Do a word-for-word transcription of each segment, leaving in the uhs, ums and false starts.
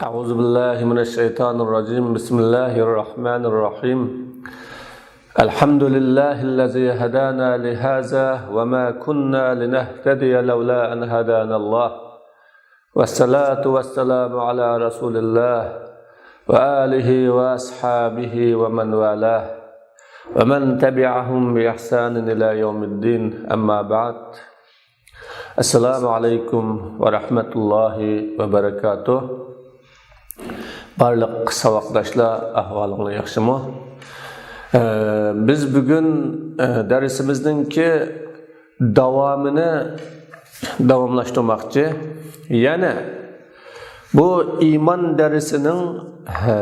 أعوذ بالله من الشيطان الرجيم. بسم الله الرحمن الرحيم. الحمد لله الذي هدانا لهذا وما كنا لنهتدي لولا أن هدانا الله. والصلاة والسلام على رسول الله وآله وأصحابه ومن والاه ومن تبعهم بإحسان إلى يوم الدين. أما بعد. ئەسسالامۇ ئەلەيكۇم ۋە رەھمەتۇللاھى ۋە بەرەكاتۇھ. بارلىق ساۋاقداشلار، ئەھۋالىڭلار ياخشىمۇ؟ ئە، بىز بۈگۈن، ئە، دەرسىمىزنىڭكى داۋامىنى داۋاملاشتۇرماقچى. يەنە بۇ ئىمان دەرسىنىڭ، ئە،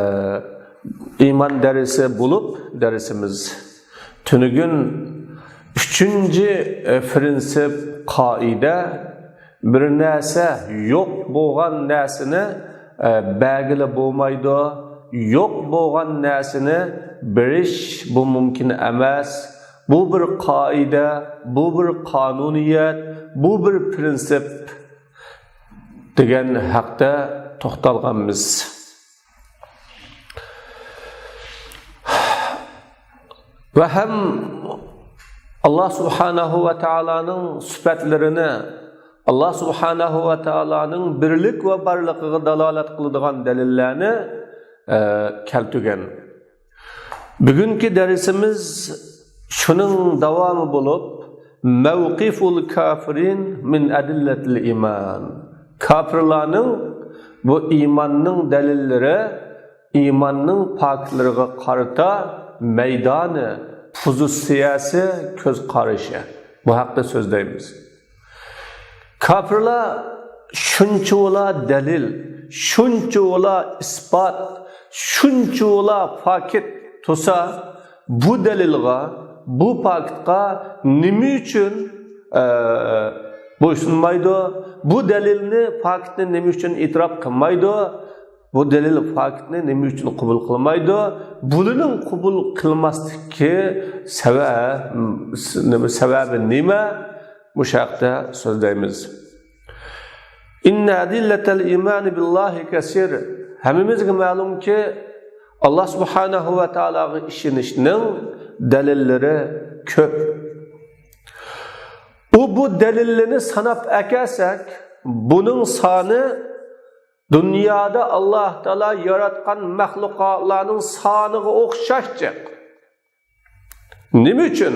ئىمان دەرسى بولۇپ دەرسىمىز. تۈنۈگۈن ئۈچىنچى، ئە، پرىنسىپ، قائىدە، بىر نەرسە يوق بولغان نەرسىنى، ئە، بەرگىلى بولمايدۇ. يوق بولغان نەرسىنى بېرىش، بۇ مۇمكىن ئەمەس. بۇ بىر قائىدە، بۇ بىر قانۇنىيەت، بۇ بىر پرىنسىپ دېگەن ھەقتە توختالغانمىز. ۋە ھەم ئاللا سۇبھانەھۇ ۋە تائالانىڭ سۈپەتلىرىنى، ئاللا سۇبھانەھۇ ۋە تائالانىڭ بىرلىك ۋە بارلىقىغا دالالەت قىلىدىغان دەلىللەرنى، ئە، كەلتۈرگەن. بۈگۈنكى دەرسىمىز شۇنىڭ داۋامى بولۇپ، مەۋقىفۇل كافىرىن مىن ئەدىللەتىل ئىمان. كاپىرلارنىڭ بۇ ئىماننىڭ دەلىللىرى، ئىماننىڭ پاكىتلىرىغا قارىتا مەيدانى، پوزىتسىيەسى، كۆز قارىشى. بۇ ھەقتە سۆزلەيمىز. كاپىرلار شۇنچىۋالا دەلىل، شۇنچىۋالا ئىسپات، شۇنچىۋالا پاكىت تۇرسا، بۇ دەلىلغا، بۇ پاكىتقا نېمە ئۈچۈن، ئە، بويسۇنمايدۇ؟ بۇ دەلىلنى، پاكىتنى نېمە ئۈچۈن ئېتىراپ قىلمايدۇ؟ بۇ دەلىل پاكىتنى نېمە ئۈچۈن قوبۇل قىلمايدۇ؟ بۇلىنىڭ قوبۇل قىلماسلىقى سەۋە-، نېمە، سەۋەبى نېمە؟ مۇشۇ ھەقتە سۆزلەيمىز. ئىننە ئەدىللەتەل ئىمانى بىللاھى كەسىر. ھەممىمىزگە مەلۇمكى، ئاللا سۇبھانەھۇ ۋە تائالاغا ئىشىنىشنىڭ دەلىللىرى كۆپ. ئۇ بۇ دەلىللىرىنى ساناپ ئەكەلسەك، بۇنىڭ سانى دۇنيادا ئاللا تائالا ياراتقان مەخلۇقاتلارنىڭ سانىغا ئوخشاش جىق. نېمە ئۈچۈن؟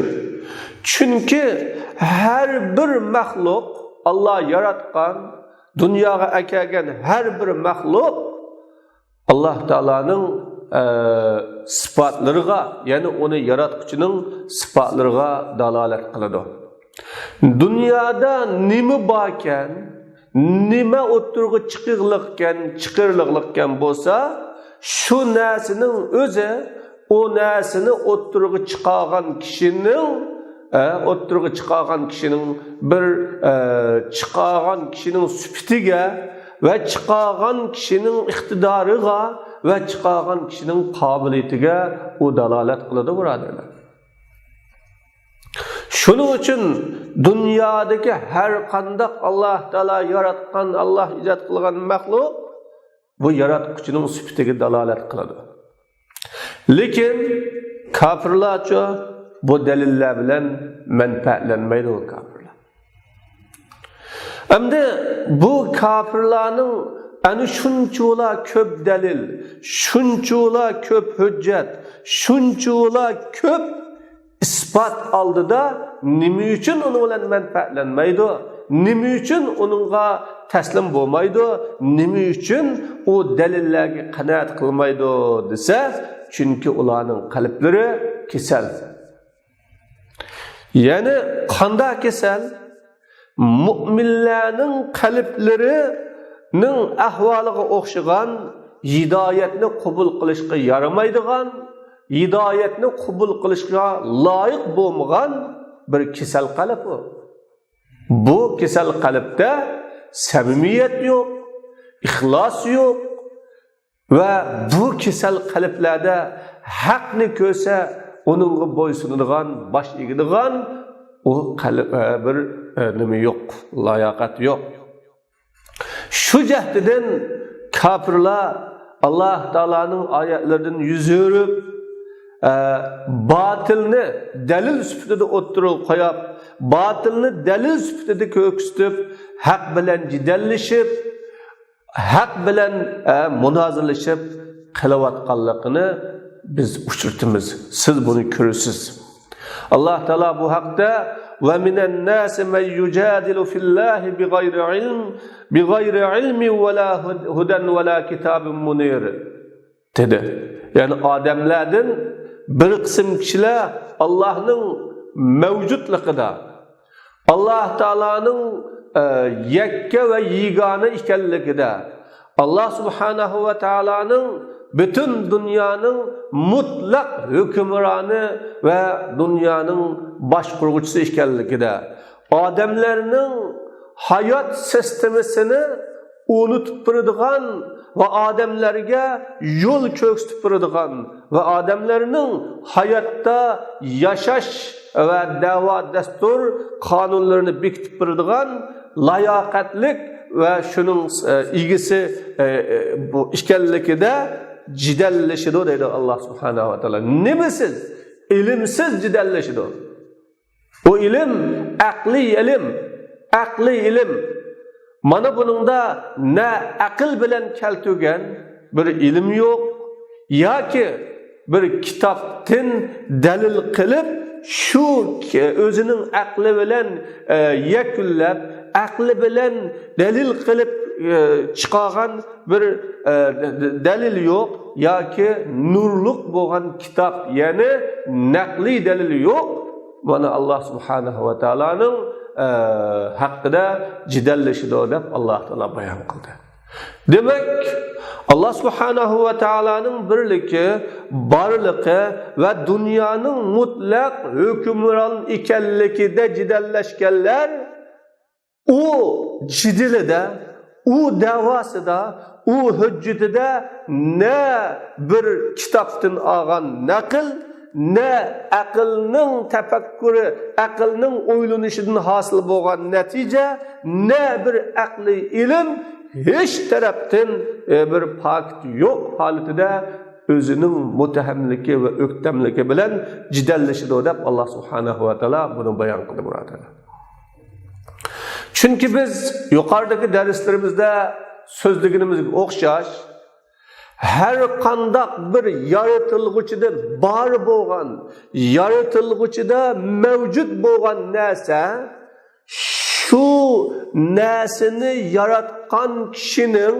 چۈنكى ھەر بىر مەخلۇق، ئاللا ياراتقان، دۇنياغا ئەكەلگەن ھەر بىر مەخلۇق ئاللا تائالانىڭ، ئە، سىپاتلىرىغا، يەنى ئۇنى ياراتقۇچىنىڭ سىپاتلىرىغا دالالەت قىلىدۇ. دۇنيادا نېمە باركەن، نېمە ئوتتۇرىغا چىقىرلىقكەن، چىقىرلىقلىقكەن بولسا، شۇ نەرسىنىڭ ئۆزى ئۇ نەرسىنى ئوتتۇرىغا چىقارغان كىشىنىڭ، ئە، ئوتتۇرىغا چىقارغان كىشىنىڭ بىر، ئە، چىقارغان كىشىنىڭ سۈپىتىگە ۋە چىقارغان كىشىنىڭ ئىقتىدارىغا ۋە چىقارغان كىشىنىڭ قابىلىيىتىگە ئۇ دالالەت قىلىدۇ، بۇرادەرلەر. شۇنىڭ ئۈچۈن دۇنيادىكى ھەر قانداق ئاللا تائالا ياراتقان، ئاللا ئىجاد قىلغان مەخلۇق بۇ ياراتقۇچىنىڭ سۈپىتىگە دالالەت قىلىدۇ. لېكىن كاپىرلارچۇ، بۇ دەلىللەر بىلەن مەنپەئەتلەنمەيدۇ بۇ كاپىرلار. ئەمدى بۇ كاپىرلارنىڭ ئەنە شۇنچىۋالا كۆپ دەلىل، شۇنچىۋالا كۆپ ھۆججەت، شۇنچىۋالا كۆپ ئىسپات ئالدىدا نېمە ئۈچۈن ئۇنىڭ بىلەن مەنپەئەتلەنمەيدۇ؟ نېمە ئۈچۈن ئۇنىڭغا تەسلىم بولمايدۇ؟ نېمە ئۈچۈن ئۇ دەلىللەرگە قانائەت قىلمايدۇ دېسە، چۈنكى ئۇلارنىڭ قەلبلىرى كېسەل. يەنى قانداق كېسەل؟ مۇئمىنلارنىڭ قەلبلىرىنىڭ ئەھۋالىغا ئوخشىغان، ھىدايەتنى قوبۇل قىلىشقا يارىمايدىغان، ھىدايەتنى قوبۇل قىلىشقا لايىق بولمىغان بىر كېسەل قەلب ئۇ. بۇ كېسەل قەلبتە سەمىمىيەت يوق، ئىخلاس يوق، ۋە بۇ كېسەل قەلبلەردە ھەقنى كۆرسە، ئۇنىڭغا بويسۇنىدىغان، باش ئېگىدىغان ئۇ قەلب، ئە، بىر، ئە، نېمە يوق، لاياقەت يوق. شۇ جەھەتتىن كاپىرلار ئاللاھ تائالانىڭ ئايەتلىرىدىن يۈز ئۆرۈپ، ئە، باتىلنى دەلىل سۈپىتىدە ئوتتۇرىغا قويۇپ، باتىلنى دەلىل سۈپىتىدە كۆرسىتىپ، ھەق بىلەن جېدەللىشىپ، ھەق بىلەن، ئە، مۇنازىرىلىشىپ قېلىۋاتقانلىقىنى بىز ئۇچرىتىمىز. سىز بۇنى كۆرىسىز. ئاللاھ تائالا بۇ ھەقتە، «ومن الناس من يجادل في الله بغير علم، بغير علم ولا هدى ولا كتاب منير» دېدى. يەنى ئادەملەردىن بىر قىسىم كىشىلەر ئاللاھنىڭ مەۋجۇتلۇقىدا، ئاللاھ تائالانىڭ، ئە، يەككە ۋە يېگانە ئىكەنلىكىدە، ئاللاھ سۇبھانەھۇ ۋە تائالانىڭ پۈتۈن دۇنيانىڭ مۇتلەق ھۆكۈمرانى ۋە دۇنيانىڭ باشقۇرغۇچىسى ئىكەنلىكىدە، ئادەملەرنىڭ ھايات سىستېمىسىنى ئۇنتۇپ بېرىدىغان ۋە ئادەملەرگە يول كۆرسىتىپ بېرىدىغان ۋە ئادەملەرنىڭ ھاياتتا ياشاش ۋە دەۋا دەستۇر قانۇنلىرىنى بېكىتىپ بېرىدىغان لاياقەتلىك ۋە شۇنىڭ، ئە، ئىگىسى، ئە، ئە، بۇ ئىكەنلىكىدە جېدەللىشىدۇ دەيدۇ ئاللاھ سۇبھانەھۇ ۋە تائالا. نېمىسىز؟ ئىلىمسىز جېدەللىشىدۇ. بۇ ئىلىم ئەقلىي ئىلىم، ئەقلىي ئىلىم. مانا بۇنىڭدا نە ئەقىل بىلەن كەلتۈرگەن بىر ئىلىم يوق، ياكى بىر كىتابتىن دەلىل قىلىپ، شۇ ئۆزىنىڭ ئەقلى بىلەن، ئە، يەكۈنلەپ، ئەقلى بىلەن دەلىل قىلىپ، ئە، چىقارغان بىر، ئە، دە-، دە-، دەلىل يوق، ياكى نۇرلۇق بولغان كىتاب، يەنى نەقلىي دەلىل يوق. مانا ئاللاھ سۇبھانەھۇ ۋە تائالانىڭ، ئە، ھەققىدە جېدەللىشىدۇ دەپ ئاللاھ تائالا بايان قىلدى. دېمەك، ئاللاھ سۇبھانەھۇ ۋە تائالانىڭ بىرلىكى، بارلىقى ۋە دۇنيانىڭ مۇتلەق ھۆكۈمران ئىكەنلىكىدە جېدەللەشكەنلەر ئۇ جېدىلىدە، ئۇ دەۋاسىدا، ئۇ ھۆججىتىدە نە بىر كىتابتىن ئالغان نەقىل، نە ئەقىلنىڭ تەپەككۇرى، ئەقىلنىڭ ئويلىنىشىدىن ھاسىل بولغان نەتىجە، نە بىر ئەقلىي ئىلىم ھېچ تەرەپتىن، ئە، بىر پاكىت يوق ھالىتىدە ئۆزىنىڭ مۇتتەھەملىكى ۋە ئۆكتەملىكى بىلەن جېدەللىشىدۇ دەپ ئاللاھ سۇبھانەھۇ ۋە تائالا بۇنى بايان قىلدى، بۇرادەرلەر. چۈنكى بىز يۇقىرىدىكى دەرسلىرىمىزدە سۆزلىگىنىمىزگە ئوخشاش، ھەر قانداق بىر يارىتىلغۇچىدىن بار بولغان، يارىتىلغۇچىدا مەۋجۇت بولغان نەرسە، شۇ نەرسىنى ياراتقان كىشىنىڭ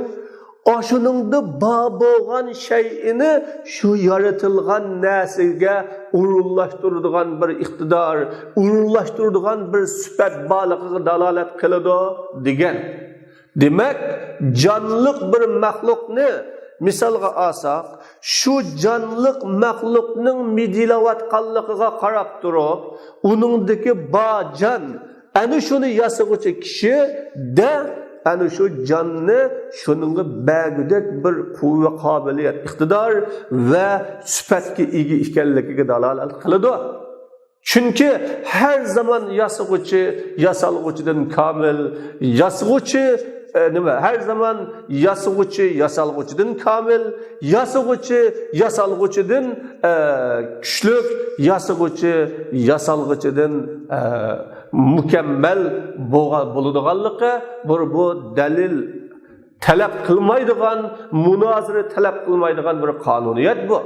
ئاشۇنىڭدا بار بولغان شەيئىنى شۇ يارىتىلغان نەرسىگە ئورۇنلاشتۇرىدىغان بىر ئىقتىدار، ئورۇنلاشتۇرىدىغان بىر سۈپەت بارلىقىغا دالالەت قىلىدۇ دېگەن. دېمەك، جانلىق بىر مەخلۇقنى مىسالغا ئالساق، شۇ جانلىق مەخلۇقنىڭ مىدىرلاۋاتقانلىقىغا قاراپ تۇرۇپ، ئۇنىڭدىكى بار جان، ئەنە شۇنى ياسىغۇچى كىشىدە ئەنە شۇ جاننى شۇنىڭغا بەرگۈدەك بىر قۇۋۋە، قابىلىيەت، ئىقتىدار ۋە سۈپەتكە ئىگە ئىكەنلىكىگە دالالەت قىلىدۇ. چۈنكى ھەر زامان ياسىغۇچى ياسالغۇچىدىن كامىل، ياسىغۇچى، ئە، نېمە، ھەر زامان ياسىغۇچى ياسالغۇچىدىن كامىل، ياسىغۇچى ياسالغۇچىدىن، ئە، كۈچلۈك، ياسىغۇچى ياسالغۇچىدىن، ئە، مۇكەممەل بولغا-، بولىدىغانلىقى بۇ، بۇ دەلىل تەلەپ قىلمايدىغان، مۇنازىرە تەلەپ قىلمايدىغان بىر قانۇنىيەت بۇ.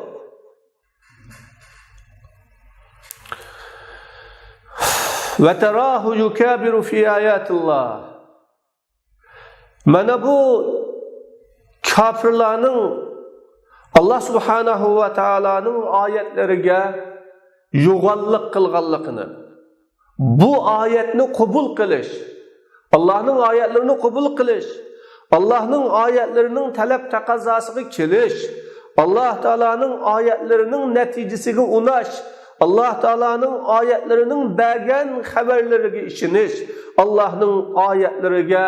وتراه يكابر في آيات الله. مانا بۇ كاپىرلارنىڭ ئاللاھ سۇبھانەھۇ ۋە تائالانىڭ ئايەتلىرىگە يوغانلىق قىلغانلىقىنى، بۇ ئايەتنى قوبۇل قىلىش، ئاللاھنىڭ ئايەتلىرىنى قوبۇل قىلىش، ئاللاھنىڭ ئايەتلىرىنىڭ تەلەپ تەقەززاسىغا كېلىش، ئاللاھ تائالانىڭ ئايەتلىرىنىڭ نەتىجىسىگە ئۇناش، ئاللاھ تائالانىڭ ئايەتلىرىنىڭ بەرگەن خەۋەرلىرىگە ئىشىنىش، ئاللاھنىڭ ئايەتلىرىگە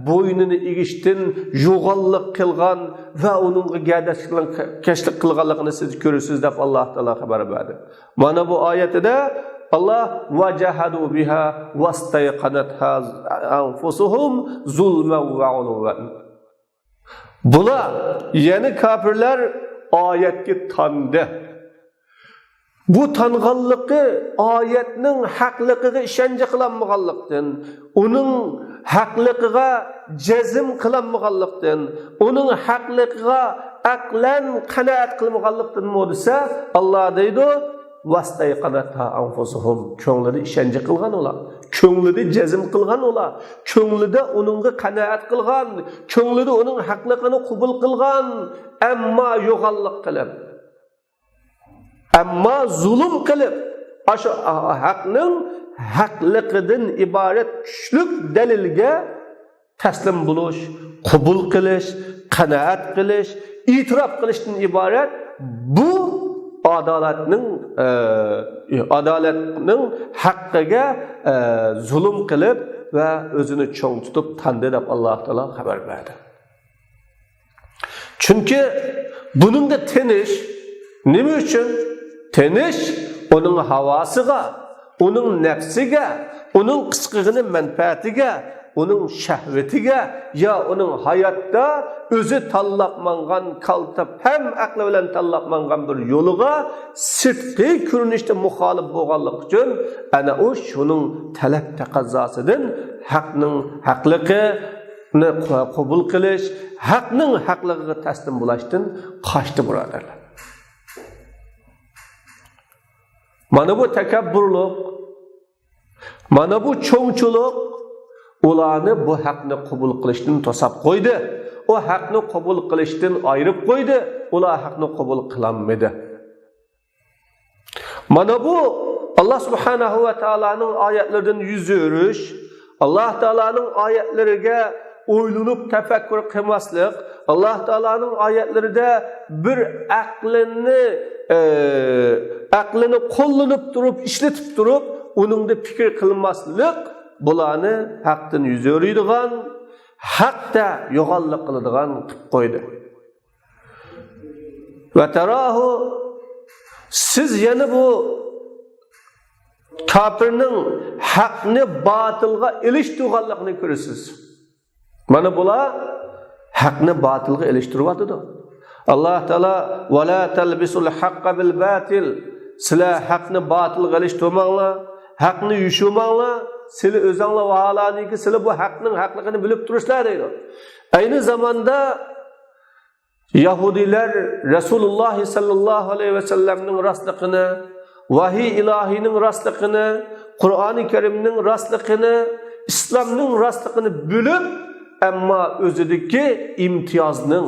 بوينىنى ئېگىشتىن يوغانلىق قىلغان ۋە ئۇنىڭغا گەردەشلىك، كەشلىك قىلغانلىقىنى سىز كۆرىسىز، دەپ ئاللاھ تائالا خەۋەر بەردى. مانا بۇ ئايەتىدە ئاللاھ، وجحدوا بها واستيقنتها أنفسهم ظلما وعلوا. بۇلار، يەنى كاپىرلار ئايەتكە تاندى. بۇ تانغانلىقى ئايەتنىڭ ھەقلىقىغا ئىشەنچ قىلالمىغانلىقتىن، ئۇنىڭ ھەقلىقىغا جەزم قىلالمىغانلىقتىن، ئۇنىڭ ھەقلىقىغا ئەقلەن قانائەت قىلمىغانلىقتىنمۇ دېسە، ئاللا دەيدۇ، «ۋەستەيقەنەتھا ئەنفۇسۇھۇم»، كۆڭلىدە ئىشەنچ قىلغان ئۇلار، كۆڭلىدە جەزم قىلغان ئۇلار، كۆڭلىدە ئۇنىڭغا قانائەت قىلغان، كۆڭلىدە ئۇنىڭ ھەقلىقىنى قوبۇل قىلغان، ئەمما يوغانلىق قىلىپ، ئەمما زۇلۇم قىلىپ، ئاشۇ ھەقنىڭ ھەقلىقىدىن ئىبارەت كۈچلۈك دەلىلگە تەسلىم بولۇش، قوبۇل قىلىش، قانائەت قىلىش، ئېتىراپ قىلىشتىن ئىبارەت بۇ ئادالەتنىڭ، ئە، ئادالەتنىڭ ھەققىگە، ئە، زۇلۇم قىلىپ ۋە ئۆزىنى چوڭ تۇتۇپ تاندى دەپ ئاللا تائالا خەۋەر بەردى. چۈنكى بۇنىڭغا تېنىش. نېمە ئۈچۈن؟ تېنىش ئۇنىڭ ھاۋاسىغا، ئۇنىڭ نەپسىگە، ئۇنىڭ قىسقىغىنە مەنپەئەتىگە، ئۇنىڭ شەھۋىتىگە يا ئۇنىڭ ھاياتتا ئۆزى تاللاپ ماڭغان، كالتە پەم ئەقلى بىلەن تاللاپ ماڭغان بىر يولىغا سىرتقى كۆرۈنۈشتە مۇخالىپ بولغانلىقى ئۈچۈن، ئەنە ئۇ شۇنىڭ تەلەپ تەقەززاسىدىن ھەقنىڭ ھەقلىقى، قوبۇل قىلىش، ھەقنىڭ ھەقلىقىگە تەسلىم بولۇشتىن قاچتى، بۇرادەرلەر. مانا بۇ تەكەببۇرلۇق، مانا بۇ چوڭچىلىق ئۇلارنى بۇ ھەقنى قوبۇل قىلىشتىن توساپ قويدى. ئۇ ھەقنى قوبۇل قىلىشتىن ئايرىپ قويدى. ئۇلار ھەقنى قوبۇل قىلالمىدى. مانا بۇ ئاللا سۇبھانەھۇ ۋە تائالانىڭ ئايەتلىرىدىن يۈز ئۆرۈش، ئاللا تائالانىڭ ئايەتلىرىگە ئويلىنىپ تەپەككۇر قىلماسلىق، ئاللا تائالانىڭ ئايەتلىرىدە بىر ئەقلىنى، ئە، ئەقلىنى قوللىنىپ تۇرۇپ، ئىشلىتىپ تۇرۇپ، ئۇنىڭدا پىكىر قىلماسلىق، بۇلارنى ھەقتىن يۈز ئۆرۈيدىغان، ھەقتە يوغانلىق قىلىدىغان قىلىپ قويدى. ۋە تەراھۇ، سىز يەنە بۇ كاپىرنىڭ ھەقنى باتىلغا ئېلىشتۇرغانلىقىنى كۆرىسىز. مانا بۇلار ھەقنى باتىلغا ئېلىشتۇرۇۋاتىدۇ. ئاللا تائالا، «ۋە لا تەلبىسۇل ھەققە بىل باتىل»، سىلەر ھەقنى باتىلغا ئېلىشتۇرماڭلار، ھەقنى يوشۇرماڭلار، سىلەر ئۆزۈڭلار ۋاھالەنكى، سىلەر بۇ ھەقنىڭ ھەقلىقىنى بىلىپ تۇرۇسىلەر دەيدۇ. ئەينى زاماندا يەھۇدىيلار رەسۇلۇللا سەللەللاھۇ ئەلەيھى ۋەسەللەمنىڭ راستلىقىنى، ۋەھىي ئىلاھىينىڭ راستلىقىنى، قۇرئانى كەرىمنىڭ راستلىقىنى، ئىسلامنىڭ راستلىقىنى بىلىپ، ئەمما ئۆزىدىكى ئىمتىيازنىڭ،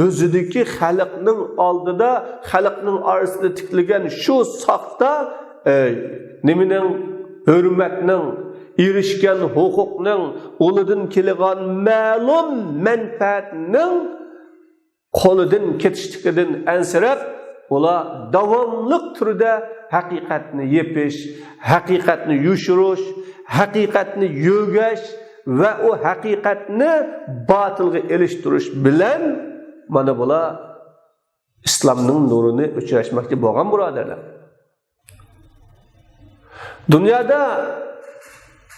ئۆزىدىكى خەلقنىڭ ئالدىدا، خەلقنىڭ ئارىسىدا تىكلىگەن شۇ ساختا، ئە، نېمىنىڭ، ھۆرمەتنىڭ، ئېرىشكەن ھوقۇقنىڭ، ئۇلىدىن كېلىدىغان مەلۇم مەنپەئەتنىڭ قولىدىن كېتىشلىكىدىن ئەنسىرەپ، ئۇلار داۋاملىق تۈردە ھەقىقەتنى يېپىش، ھەقىقەتنى يوشۇرۇش، ھەقىقەتنى يۆگەش ۋە ئۇ ھەقىقەتنى باتىلغا ئېلىشتۇرۇش بىلەن، مانا بۇلار ئىسلامنىڭ نۇرىنى ئۆچۈرۈشمەكچى بولغان، بۇرادەرلەر. دۇنيادا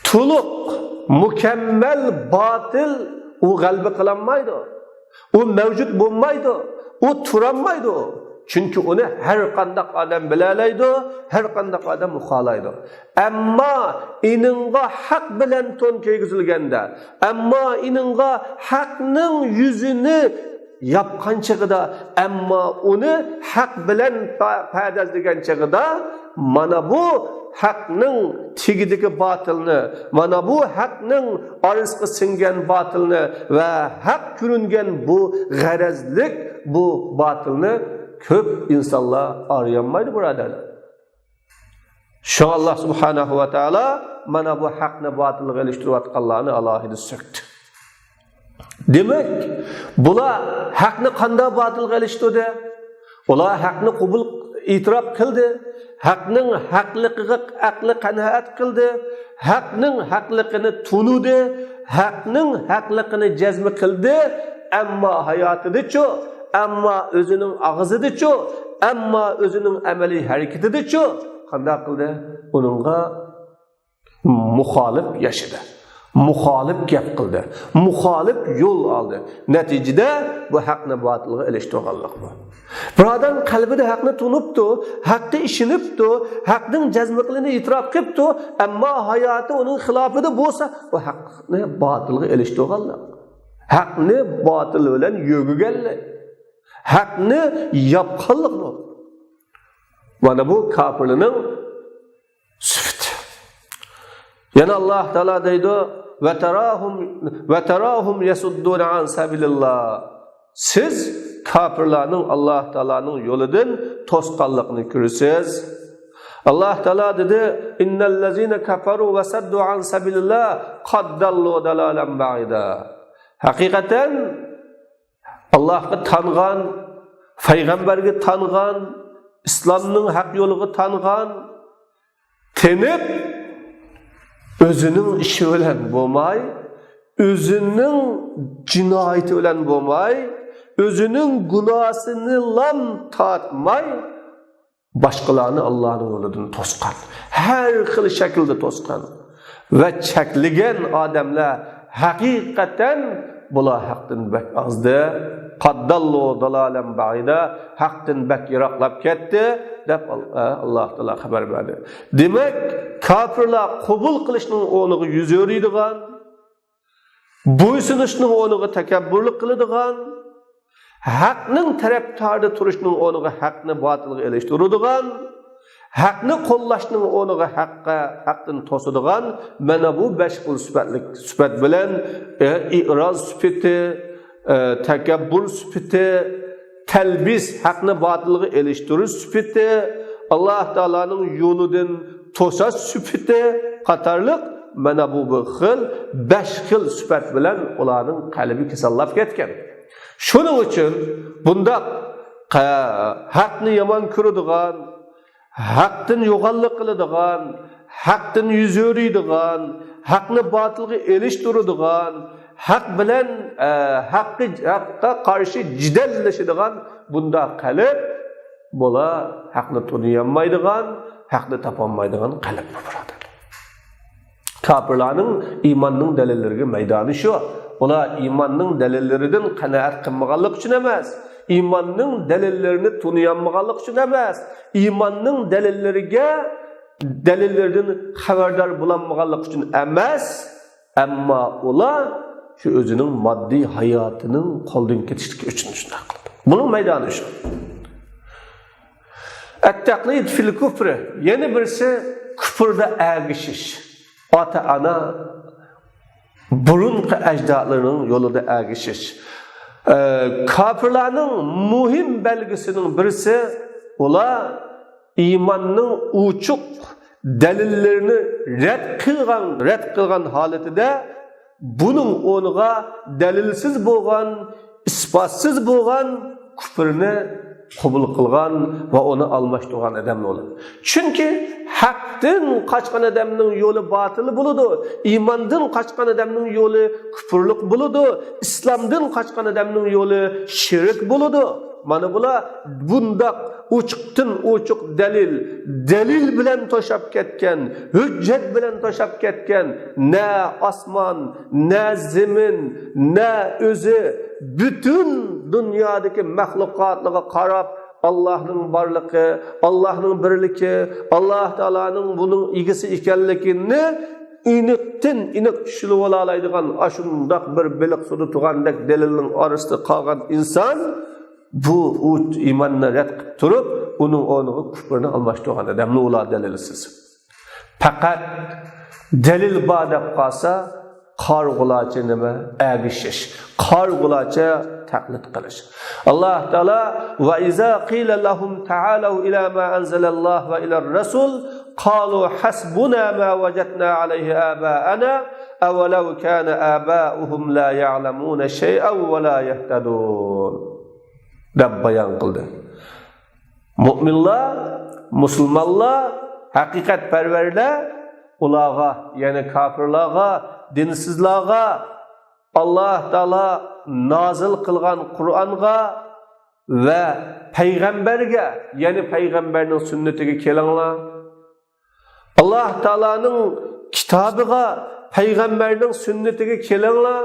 تولۇق، مۇكەممەل باتىل ئۇ غەلىبە قىلالمايدۇ. ئۇ مەۋجۇت بولمايدۇ. ئۇ تۇرالمايدۇ. چۈنكى ئۇنى ھەر قانداق ئادەم بىلەلەيدۇ، ھەر قانداق ئادەم ئۇقالايدۇ. ئەمما ئېنىڭغا ھەق بىلەن تون كىيگۈزۈلگەندە، ئەمما ئېنىڭغا ھەقنىڭ يۈزىنى ياپقان چېغىدا، ئەمما ئۇنى ھەق بىلەن پە-، پەردازلىگەن چېغىدا، مانا بۇ ھەقنىڭ تېگىدىكى باتىلنى، مانا بۇ ھەقنىڭ ئارىسىغا سىڭگەن باتىلنى ۋە ھەق كۆرۈنگەن بۇ غەرەزلىك بۇ باتىلنى كۆپ ئىنسانلار ئايرىيالمايدۇ، بۇرادەرلەر. شۇڭا ئاللا سۇبھانەھۇ ۋە تائالا مانا بۇ ھەقنى باتىلغا ئېلىشتۇرۇۋاتقانلارنى ئالاھىدە سۆكتى. دېمەك، بۇلار ھەقنى قانداق باتىلغا ئېلىشتۇردى؟ ئۇلار ھەقنى قوبۇل، ئېتىراپ قىلدى. ھەقنىڭ ھەقلىقىغا ئەقلى قانائەت قىلدى. ھەقنىڭ ھەقلىقىنى تونۇدى. ھەقنىڭ ھەقلىقىنى جەزم قىلدى. ئەمما ھاياتىدىچۇ؟ ئەمما ئۆزىنىڭ ئاغزىدىچۇ؟ ئەمما ئۆزىنىڭ ئەمەلىي ھەرىكىتىدىچۇ؟ قانداق قىلدى؟ ئۇنىڭغا مۇخالىپ ياشىدى. مۇخالىپ گەپ قىلدى، مۇخالىپ يول ئالدى. نەتىجىدە بۇ ھەقنى باتىلغا ئېلىشتۇرغانلىق بۇ. بىر ئادەم قەلبىدە ھەقنى تونۇپتۇ، ھەققە ئىشىنىپتۇ، ھەقنىڭ جەزملىقلىرىنى ئېتىراپ قىلىپتۇ، ئەمما ھاياتى ئۇنىڭ خىلاپىدا بولسا، بۇ ھەقنى باتىلغا ئېلىشتۇرغانلىق. ھەقنى باتىل بىلەن يۆگىگەنلىك. ھەقنى ياپقانلىق بۇ. مانا بۇ كاپىرلارنىڭ سۈپىتى. يەنە ئاللاھ تائالا دەيدۇ، «ۋەتەراھۇم، ۋەتەراھۇم يەسۇددۇنە ئەن سەبىلىللاھ.» سىز كاپىرلارنىڭ ئاللاھ تائالانىڭ يولىدىن توسقانلىقىنى كۆرىسىز. ئاللاھ تائالا دېدى، «ئىننەللەزىنە كەفەرۇ ۋەسەددۇ ئەن سەبىلىللاھ قەد دەللۇ دەلالەن بەئىدا.» ھەقىقەتەن ئاللاھقا تانغان، پەيغەمبەرگە تانغان، ئىسلامنىڭ ھەق يولىغا تانغان، تېنىپ، ئۆزىنىڭ ئىشى بىلەن بولماي، ئۆزىنىڭ جىنايىتى بىلەن بولماي، ئۆزىنىڭ گۇناھىنىلام تارتماي، باشقىلارنى ئاللاھنىڭ يولىدىن توسقان، ھەر خىل شەكىلدە توسقان ۋە چەكلىگەن ئادەملەر ھەقىقەتەن بۇلار ھەقتىن بەك ئازدى. قەد دەللۇ دەلالەن بەئىدا، ھەقتىن بەك يىراقلاپ كەتتى، دەپ ئال-، ئە، ئاللاھ تائالا خەۋەر بەردى. دېمەك، كاپىرلار قوبۇل قىلىشنىڭ ئورنىغا يۈز ئۆرۈيدىغان، بويسۇنۇشنىڭ ئورنىغا تەكەببۇرلۇق قىلىدىغان، ھەقنىڭ تەرەپدارىدا تۇرۇشنىڭ ئورنىغا ھەقنى باتىلغا ئېلىشتۇرىدىغان، ھەقنى قوللاشنىڭ ئورنىغا ھەققە، ھەقتىن توسىدىغان، مانا بۇ بەش خىل سۈپەتلىك، سۈپەت بىلەن، ئە، ئىراز سۈپىتى، ئە، تەكەببۇر سۈپىتى، تەلبىس، ھەقنى باتىلغا ئېلىشتۇرۇش سۈپىتى، ئاللاھ تائالانىڭ يولىدىن توساش سۈپىتى قاتارلىق مانا بۇ بىر خىل، بەش خىل سۈپەت بىلەن ئۇلارنىڭ قەلبى كېسەللەپ كەتكەن. شۇنىڭ ئۈچۈن بۇنداق قە-، ھەقنى يامان كۆرىدىغان، ھەقتىن يوغانلىق قىلىدىغان، ھەقتىن يۈز ئۆرۈيدىغان، ھەقنى باتىلغا ئېلىشتۇرىدىغان، ھەق بىلەن، ئە، ھەققى، ھەققە قارشى جېدەللىشىدىغان بۇنداق قەلب، بۇلار ھەقنى تونۇيالمايدىغان، ھەقنى تاپالمايدىغان قەلب بۇ، بۇرادەرلەر. كاپىرلارنىڭ ئىماننىڭ دەلىللىرىگە مەيدانى شۇ. ئۇلار ئىماننىڭ دەلىللىرىدىن قانائەت قىلمىغانلىقى ئۈچۈن ئەمەس، ئىماننىڭ دەلىللىرىنى تونۇيالمىغانلىقى ئۈچۈن ئەمەس، ئىماننىڭ دەلىللىرىگە، دەلىللىرىدىن خەۋەردار بولالمىغانلىقى ئۈچۈن ئەمەس، ئەمما ئۇلار شۇ ئۆزىنىڭ ماددىي ھاياتىنىڭ قولدىن كېتىشلىكى ئۈچۈن شۇنداق قىلىدۇ. بۇنىڭ مەيدانى شۇ. ئەتتەقلىد فىل كۇفرى، يەنە بىرسى كۇفردا ئەگىشىش. ئاتا-ئانا، بۇرۇنقى ئەجدادلىرىنىڭ يولىدا ئەگىشىش. ئە، كاپىرلارنىڭ مۇھىم بەلگىسىنىڭ بىرسى، ئۇلار ئىماننىڭ ئوچۇق دەلىللىرىنى رەت قىلغان، رەت قىلغان ھالىتىدە بۇنىڭ ئورنىغا دەلىلسىز بولغان، ئىسپاتسىز بولغان كۇفرنى قوبۇل قىلغان ۋە ئۇنى ئالماشتۇرغان ئادەملەر بولىدۇ. چۈنكى ھەقتىن قاچقان ئادەمنىڭ يولى باتىل بولىدۇ، ئىماندىن قاچقان ئادەمنىڭ يولى كۇفرلۇق بولىدۇ، ئىسلامدىن قاچقان ئادەمنىڭ يولى شىرك بولىدۇ. مانا بۇلار بۇنداق ئوچۇقتىن ئوچۇق دەلىل، دەلىل بىلەن توشاپ كەتكەن، ھۆججەت بىلەن توشاپ كەتكەن، نە ئاسمان، نە زېمىن، نە ئۆزى، پۈتۈن دۇنيادىكى مەخلۇقاتلارغا قاراپ، ئاللاھنىڭ بارلىقى، ئاللاھنىڭ بىرلىكى، ئاللاھ تائالانىڭ بۇنىڭ ئىگىسى ئىكەنلىكىنى ئېنىقتىن ئېنىق چۈشىنىۋالالايدىغان ئاشۇنداق بىر بېلىق سۇدا تۇرغاندەك دەلىلنىڭ ئارىسىدا قالغان ئىنسان، بۇ ئۇ ئىماننى رەت قىلىپ تۇرۇپ، ئۇنىڭ ئورنىغا كۇفرنى ئالماشتۇرغان ئادەمنى ئۇلار دەلىلسىز. پەقەت دەلىل بار دەپ قالسا، قارىغۇلارچە نېمە؟ ئەگىشىش. قارىغۇلارچە تەقلىد قىلىش. ئاللاھ تائالا، «وَإِذَا قِيلَ لَهُمْ تَعَالَوْا إِلَى مَا أَنزَلَ اللَّهُ وَإِلَى الرَّسُولِ قَالُوا حَسْبُنَا مَا وَجَدْنَا عَلَيْهِ آبَاءَنَا أَوَلَوْ كَانَ آبَاؤُهُمْ لَا يَعْلَمُونَ شَيْئًا وَلَا يَهْتَدُونَ» دەپ بايان قىلدى. مۆمىنلار، مۇسۇلمانلار، ھەقىقەتپەرۋەرلەر ئۇلارغا، يەنى كاپىرلارغا، دىنسىزلارغا، ئاللاھ تائالا نازىل قىلغان قۇرئانغا ۋە پەيغەمبەرگە، يەنى پەيغەمبەرنىڭ سۈننىتىگە كېلىڭلار. ئاللاھ تائالانىڭ كىتابىغا، پەيغەمبەرنىڭ سۈننىتىگە كېلىڭلار،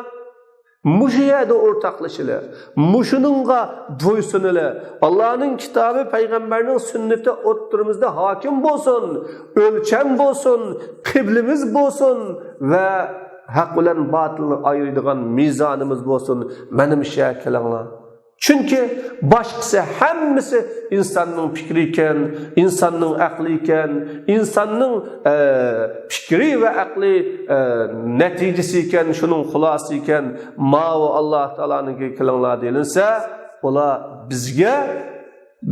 مۇشۇ يەردە ئورتاقلىشىلى، مۇشۇنىڭغا بويسۇنىلى. ئاللانىڭ كىتابى، پەيغەمبەرنىڭ سۈننىتى ئوتتۇرىمىزدا ھاكىم بولسۇن، ئۆلچەم بولسۇن، قىبلىمىز بولسۇن ۋە ھەق بىلەن باتىلنى ئايرىيدىغان مىزانىمىز بولسۇن. مانا مۇشۇ يەرگە كېلىڭلار. چۈنكى باشقىسى ھەممىسى ئىنساننىڭ پىكرى ئىكەن، ئىنساننىڭ ئەقلى ئىكەن، ئىنساننىڭ، ئە، پىكرى ۋە ئەقلى، ئە، نەتىجىسى ئىكەن، شۇنىڭ خۇلاسىسى ئىكەن. ماۋۇ ئاللا تائالانىڭكىگە كېلىڭلار دېيىلسە، ئۇلار بىزگە،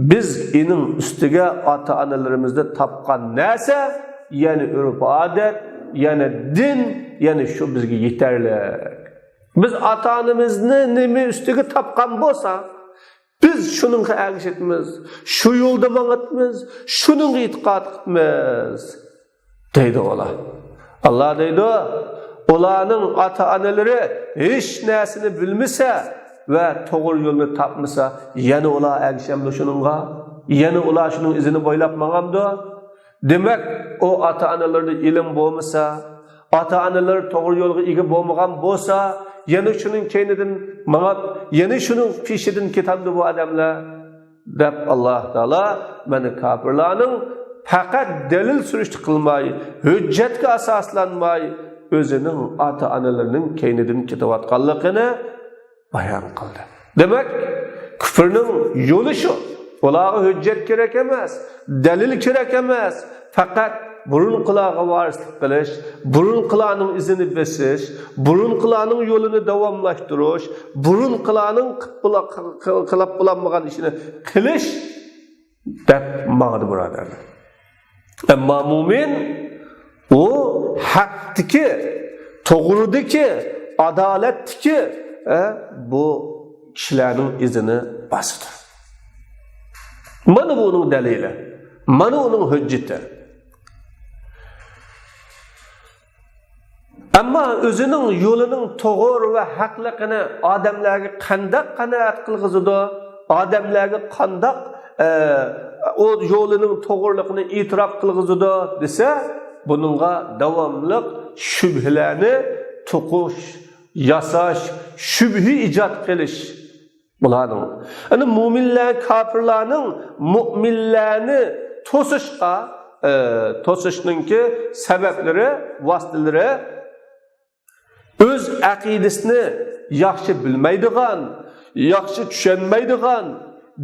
بىز ئېنىڭ ئۈستىگە ئاتا-ئانىلىرىمىزدا تاپقان نەرسە، يەنى ئۆرپ-ئادەت، يەنى دىن، يەنى شۇ بىزگە يېتەرلىك. بىز ئاتا-ئانىمىزنى نېمە ئۈستىگە تاپقان بولسا، بىز شۇنىڭغا ئەگىشىپمىز، شۇ يولدا ماڭىپمىز، شۇنىڭغا ئېتىقاد قىلىپمىز، دەيدۇ ئۇلار. ئاللا دەيدۇ، ئۇلارنىڭ ئاتا-ئانىلىرى ھېچ نەرسىنى بىلمىسە ۋە توغرا يولنى تاپمىسا، يەنە ئۇلار ئەگىشەمدۇ شۇنىڭغا؟ يەنە ئۇلار شۇنىڭ ئىزىنى بويلاپ ماڭامدۇ؟ دېمەك، ئۇ ئاتا-ئانىلىرىدا ئىلىم بولمىسا، ئاتا-ئانىلىرى توغرا يولغا ئىگە بولمىغان بولسا، يەنە شۇنىڭ كەينىدىن ماڭىپ، يەنە شۇنىڭ پېشىدىن كېتەمدۇ بۇ ئادەملەر؟ دەپ، ئاللا تائالا مانا كاپىرلارنىڭ پەقەت دەلىل سۈرۈشتە قىلماي، ھۆججەتكە ئاساسلانماي، ئۆزىنىڭ ئاتا-ئانىلىرىنىڭ كەينىدىن كېتىۋاتقانلىقىنى بايان قىلدى. دېمەك، كۇپرنىڭ يولى شۇ. ئۇلارغا ھۆججەت كېرەك ئەمەس، دەلىل كېرەك ئەمەس. پەقەت بۇرۇنقىلارغا ۋارىسلىق قىلىش، بۇرۇنقىلارنىڭ ئىزىنى بېسىش، بۇرۇنقىلارنىڭ يولىنى داۋاملاشتۇرۇش، بۇرۇنقىلارنىڭ قىلىپ بولا-، قىل-، قىلىپ بولالمىغان ئىشىنى قىلىش دەپ ماڭىدۇ، بۇرادەرلەر. ئەمما مۇمىن ئۇ ھەقتىكى، توغرىدىكى، ئادالەتتىكى، ئە، بۇ كىشىلەرنىڭ ئىزىنى باسىدۇ. مانا بۇ ئۇنىڭ دەلىلى. مانا ئۇنىڭ ھۆججىتى. ئەمما ئۆزىنىڭ يولىنىڭ توغرا ۋە ھەقلىقىنى ئادەملەرگە قانداق قانائەت قىلغۇزىدۇ؟ ئادەملەرگە قانداق، ئە، ئۇ يولىنىڭ توغرىلىقىنى ئېتىراپ قىلغۇزىدۇ دېسە، بۇنىڭغا داۋاملىق شۈبھىلەرنى توقۇش، ياساش، شۈبھە ئىجاد قىلىش. بۇلارنىڭ، يەنى مۇمىنلار، كاپىرلارنىڭ مۇئمىنلارنى توسۇشقا، ئە، توسۇشنىڭكى سەۋەبلىرى، ۋاسىتىلىرى، ئۆز ئەقىدىسىنى ياخشى بىلمەيدىغان، ياخشى چۈشەنمەيدىغان،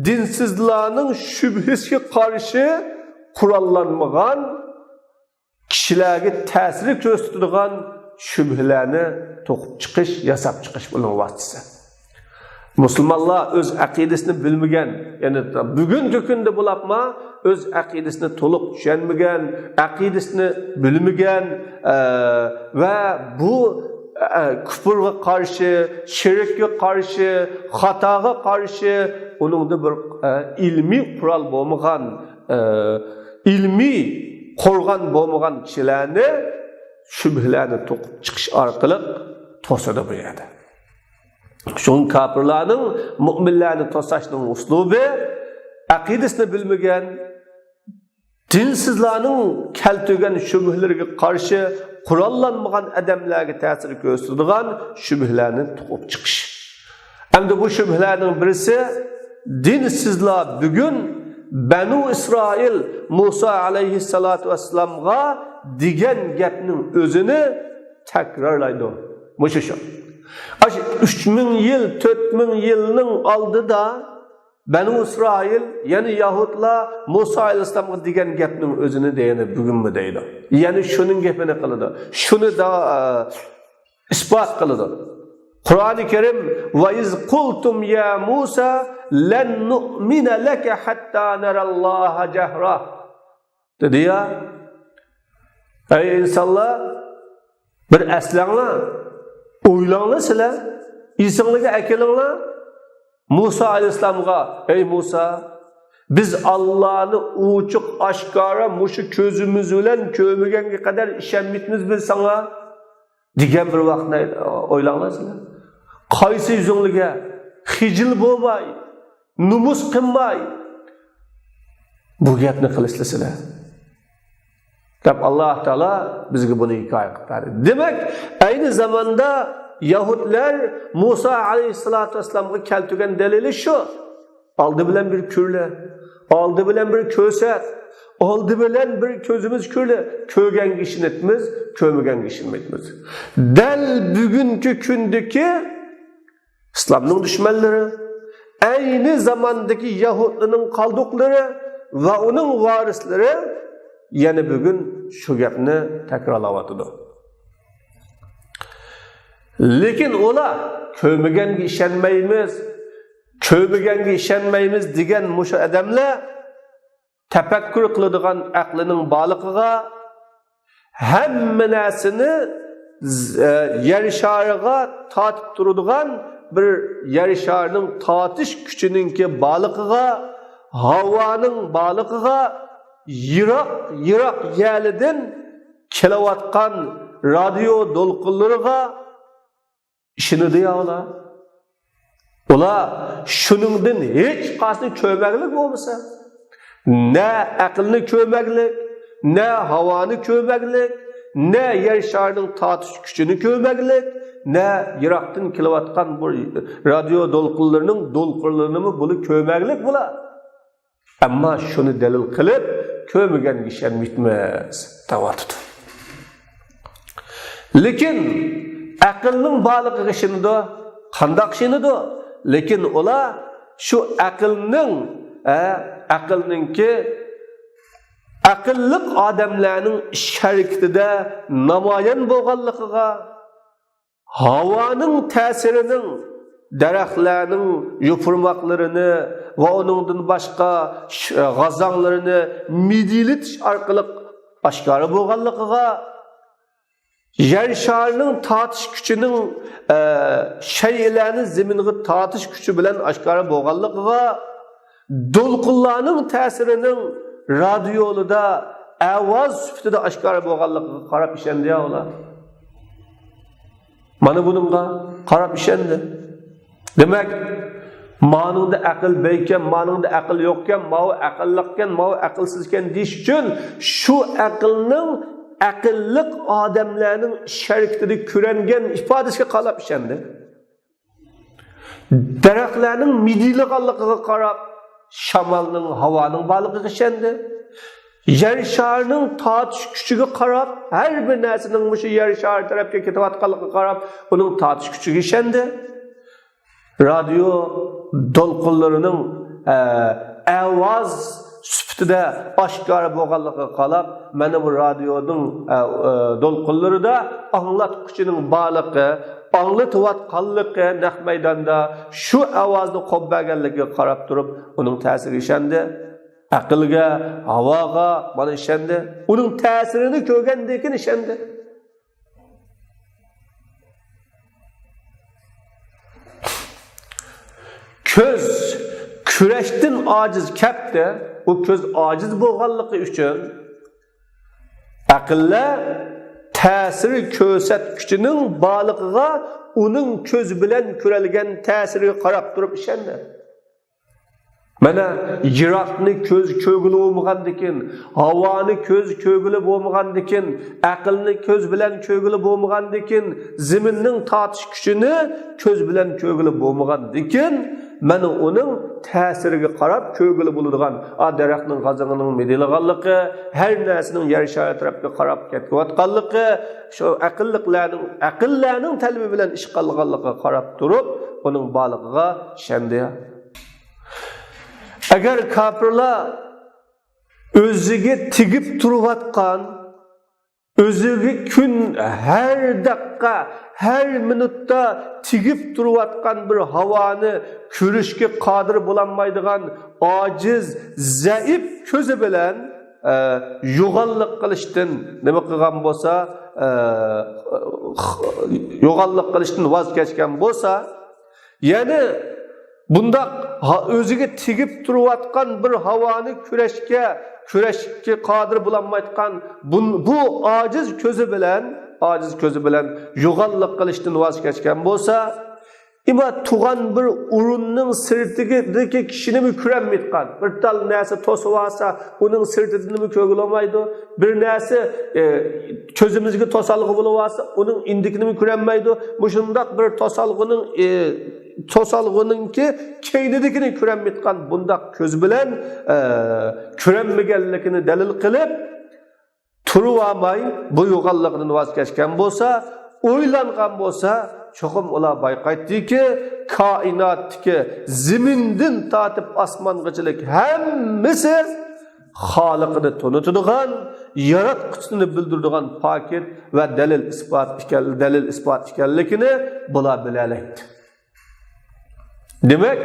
دىنسىزلارنىڭ شۈبھىسىگە قارشى قوراللانمىغان، كىشىلەرگە تەسىر كۆرسىتىدىغان شۈبھىلەرنى توقۇپ چىقىش، ياساپ چىقىش بۇنىڭ ۋاسىتىسى. مۇسۇلمانلار ئۆز ئەقىدىسىنى بىلمىگەن، يەنى بۈگۈنكى كۈندە بولۇپمۇ ئۆز ئەقىدىسىنى تولۇق چۈشەنمىگەن، ئەقىدىسىنى بىلمىگەن، ئە، ۋە بۇ، ئە، كۇپۇرغا قارشى، شىرككە قارشى، خاتاغا قارشى ئۇنىڭدا بىر، ئە، ئىلمىي قورال بولمىغان، ئە، ئىلمىي قورغان بولمىغان كىشىلەرنى شۈبھىلەرنى توقۇپ چىقىش ئارقىلىق توسىدۇ بۇ يەردە. شۇڭا كاپىرلارنىڭ مۇئمىنلارنى توساشنىڭ ئۇسلۇبى ئەقىدىسىنى بىلمىگەن، دىنسىزلارنىڭ كەلتۈرگەن شۈبھىلىرىگە قارشى قوراللانمىغان ئادەملەرگە تەسىر كۆرسىتىدىغان شۈبھىلەرنى توقۇپ چىقىش. ئەمدى بۇ شۈبھىلەرنىڭ بىرسى، دىنسىزلار بۈگۈن بەنۇ ئىسرائىل مۇسا ئەلەيھىسسالاتۇ ۋەسسالامغا دېگەن گەپنىڭ ئۆزىنى تەكرارلايدۇ. مۇشۇ شۇ. ئاشۇ ئۈچ مىڭ يىل، تۆت مىڭ يىلنىڭ ئالدىدا بەنۇ ئىسرائىل، يەنى يەھۇدلار مۇسا ئەلەيھىسسالامغا دېگەن گەپنىڭ ئۆزىنى دەيدۇ، بۈگۈنمۇ دەيدۇ. يەنى شۇنىڭ گېپىنى قىلىدۇ. شۇنى دا، ئىسپات قىلىدۇ. قۇرئانى كەرىم، «ۋە ئىز قۇلتۇم يا مۇسا لەن نۇئمىنە لەكە ھەتتا نەرەللاھە جەھرا» دېدى يا. ئەي ئىنسانلار، بىر ئەسلەڭلار، ئويلاڭلار سىلەر، ئېسىڭلارگە ئەكېلىڭلار. مۇسا ئەلەيھىسسالامغا، «ئەي مۇسا، بىز ئاللانى ئوچۇق ئاشكارا مۇشۇ كۆزىمىز بىلەن كۆرمىگەنگە قەدەر ئىشەنمەيتمىز بىز ساڭا» دېگەن بىر ۋاقىتنى ئويلاڭلار سىلەر. قايسى يۈزۈڭلارگە خىجىل بولماي، نومۇس قىلماي بۇ گەپنى قىلىسىلەر سىلەر. دەپ ئاللاھ تائالا بىزگە بۇنى ھېكايە قىلىپ بەردى. دېمەك، ئەينى زاماندا يەھۇدلار مۇسا ئەلەيھىسسالاتۇ ۋەسسالامغا كەلتۈرگەن دەلىلى شۇ. ئالدى بىلەن بىر كۆرلە، ئالدى بىلەن بىر كۆرسەت، ئالدى بىلەن بىر كۆزىمىز كۆرلە. كۆرگەنگە ئىشىنىمىز، كۆرمىگەنگە ئىشىنمەيمىز. دەل بۈگۈنكى كۈندىكى ئىسلامنىڭ دۈشمەنلىرى، ئەينى زاماندىكى يەھۇدلارنىڭ قالدۇقلىرى ۋە ئۇنىڭ ۋارىسلىرى يەنە بۈگۈن شۇ گەپنى تەكرارلاۋاتىدۇ. لېكىن ئۇلار «كۆرمىگەنگە ئىشەنمەيمىز، كۆرمىگەنگە ئىشەنمەيمىز» دېگەن مۇشۇ ئادەملەر تەپەككۇر قىلىدىغان ئەقلىنىڭ بارلىقىغا، ھەممە نەرسىنى ز-، ئە، يەر شارىغا تارتىپ تۇرىدىغان بىر يەر شارىنىڭ تارتىش كۈچىنىڭكى بارلىقىغا، ھاۋانىڭ بارلىقىغا، يىراق، يىراق يەرلىدىن كېلىۋاتقان رادىيو دولقۇنلىرىغا ئىشىنىدۇ يا ئۇلار. ئۇلار شۇنىڭدىن ھېچقايسىنى كۆرمەكلىك بولمىسا، نە ئەقىلنى كۆرمەكلىك، نە ھاۋانى كۆرمەكلىك، نە يەر شارىنىڭ تارتىش كۈچىنى كۆرمەكلىك، نە يىراقتىن كېلىۋاتقان بۇ رادىيو دولقۇنلىرىنىڭ دولقۇنلىرىنىمۇ بۇلار كۆرمەكلىك بۇلار. ئەمما شۇنى دەلىل قىلىپ، «كۆرمىگەنگە ئىشەنمەيمىز» دەۋاتىدۇ. لېكىن ئەقىلنىڭ بارلىقىغا ئىشىنىدۇ. قانداق ئىشىنىدۇ؟ لېكىن ئۇلار شۇ ئەقىلنىڭ، ئە، ئەقىلنىڭكى، ئەقىللىق ئادەملەرنىڭ ئىش ھەرىكىتىدە نامايان بولغانلىقىغا، ھاۋانىڭ تەسىرىنىڭ دەرەخلەرنىڭ يوپۇرماقلىرىنى ۋە ئۇنىڭدىن باشقا ش-، غازاڭلىرىنى مىدىرلىتىش ئارقىلىق ئاشكارا بولغانلىقىغا، يەر شارىنىڭ تارتىش كۈچىنىڭ، ئە، شەيئىلەرنى زېمىنغا تارتىش كۈچى بىلەن ئاشكارا بولغانلىقىغا، دولقۇنلارنىڭ تەسىرىنىڭ رادىيولىدا ئاۋاز سۈپىتىدە ئاشكارا بولغانلىقىغا قاراپ ئىشەندى يا ئۇلار. مانا بۇنىڭغا قاراپ ئىشەندى. دېمەك، مانىڭدا ئەقىل باركەن، مانىڭدا ئەقىل يوقكەن، ماۋۇ ئەقىللىقكەن، ماۋۇ ئەقىلسىزكەن دېيىش ئۈچۈن شۇ ئەقىلنىڭ ئەقىللىق ئادەملەرنىڭ ئىش ھەرىكىتىدە كۆرۈنگەن ئىپادىسىگە قاراپ ئىشەندى. دەرەخلەرنىڭ مىدىرلىغانلىقىغا قاراپ، شامالنىڭ، ھاۋانىڭ بارلىقىغا ئىشەندى. يەر شارىنىڭ تارتىش كۈچىگە قاراپ، ھەر بىر نەرسىنىڭ مۇشۇ يەر شارى تەرەپكە كېتىۋاتقانلىقىغا قاراپ، ئۇنىڭ تارتىش كۈچىگە ئىشەندى. رادىيو دولقۇنلىرىنىڭ، ئە، ئاۋاز سۈپىتىدە ئاشكارا بولغانلىقىغا قاراپ، مانا بۇ رادىيونىڭ، ئە، ئە، دولقۇنلىرىدا ئاڭلاتقۇچىنىڭ بارلىقى، ئاڭلىتىۋاتقانلىقى نەق مەيداندا شۇ ئاۋازنى قوبۇل بەرگەنلىكىگە قاراپ تۇرۇپ، ئۇنىڭ تەسىرىگە ئىشەندى. ئەقىلگە، ھاۋاغا مانا ئىشەندى. ئۇنىڭ تەسىرىنى كۆرگەندىن كېيىن ئىشەندى. كۆز كۈرەشتىن ئاجىز كەپتى. ئۇ كۆز ئاجىز بولغانلىقى ئۈچۈن ئەقىللەر تەسىر كۆرسەتكۈچىنىڭ بارلىقىغا ئۇنىڭ كۆز بىلەن كۆرەلىگەن تەسىرىگە قاراپ تۇرۇپ ئىشەندى. مانا، يىراقنى كۆز كۆرگىلى بولمىغاندىكىن، ھاۋانى كۆز كۆرگىلى بولمىغاندىكىن، ئەقىلنى كۆز بىلەن كۆرگىلى بولمىغاندىكىن، زېمىننىڭ تارتىش كۈچىنى كۆز بىلەن كۆرگىلى بولمىغاندىكىن، مانا ئۇنىڭ تەسىرىگە قاراپ كۆرگىلى بولىدىغان، ئا، دەرەخنىڭ غازىڭىنىڭ مىدىرلىغانلىقى، ھەر نەرسىنىڭ يەر شارى تەرەپكە قاراپ كېتىۋاتقانلىقى، شۇ ئەقىللىقلارنىڭ، ئەقىللەرنىڭ تەلىپى بىلەن ئىش قىلغانلىقىغا قاراپ تۇرۇپ، ئۇنىڭ بارلىقىغا ئىشەندى. ئەگەر كاپىرلار ئۆزىگە تېگىپ تۇرۇۋاتقان، ئۆزىگە كۈن، ھەر دەقىقە، ھەر مىنۇتتا تېگىپ تۇرۇۋاتقان بىر ھاۋانى كۆرۈشكە قادىر بولالمايدىغان ئاجىز، زەئىپ كۆزى بىلەن، ئە، يوغانلىق قىلىشتىن نېمە قىلغان بولسا، ئە، يوغانلىق قىلىشتىن ۋاز كەچكەن بولسا، يەنى بۇنداق ھا-، ئۆزىگە تېگىپ تۇرۇۋاتقان بىر ھاۋانى كۈرەشكە، كۈرەشكە قادىر بولالمايدىغان بۇ، بۇ ئاجىز كۆزى بىلەن، ئاجىز كۆزى بىلەن يوغانلىق قىلىشتىن ۋاز كەچكەن بولسا، ئەمما تۇغان بىر ئورۇننىڭ سىرتىدىكى كىشىنىمۇ كۆرەلمەيدىغان، بىر تال نەرسە توسۇۋالسا، ئۇنىڭ سىرتىدىنمۇ كۆرگىلى بولمايدۇ. بىر نەرسە، ئە، كۆزىمىزگە توسالغۇ بولۇۋالسا، ئۇنىڭ ئىندىكىنىمۇ كۆرەلمەيدۇ. مۇشۇنداق بىر توسالغۇنىڭ، ئە، توسالغۇنىڭكى كەينىدىكىنى كۆرەلمەيدىغان بۇنداق كۆز بىلەن، ئە، كۆرەلمىگەنلىكىنى دەلىل قىلىپ، تۇرۇۋالماي، بۇ يوغانلىقىدىن ۋاز كەچكەن بولسا، ئويلانغان بولسا، چوقۇم ئۇلار بايقايتتىكى، كائىناتتىكى زېمىندىن تارتىپ ئاسمانغىچىلىك ھەممىسى خالىقىنى تونۇتىدىغان، ياراتقۇچىسىنى بىلدۈرىدىغان پاكىت ۋە دەلىل ئىسپات ئىكەن، دەلىل ئىسپات ئىكەنلىكىنى بۇلار بىلەلەيتتى. دېمەك،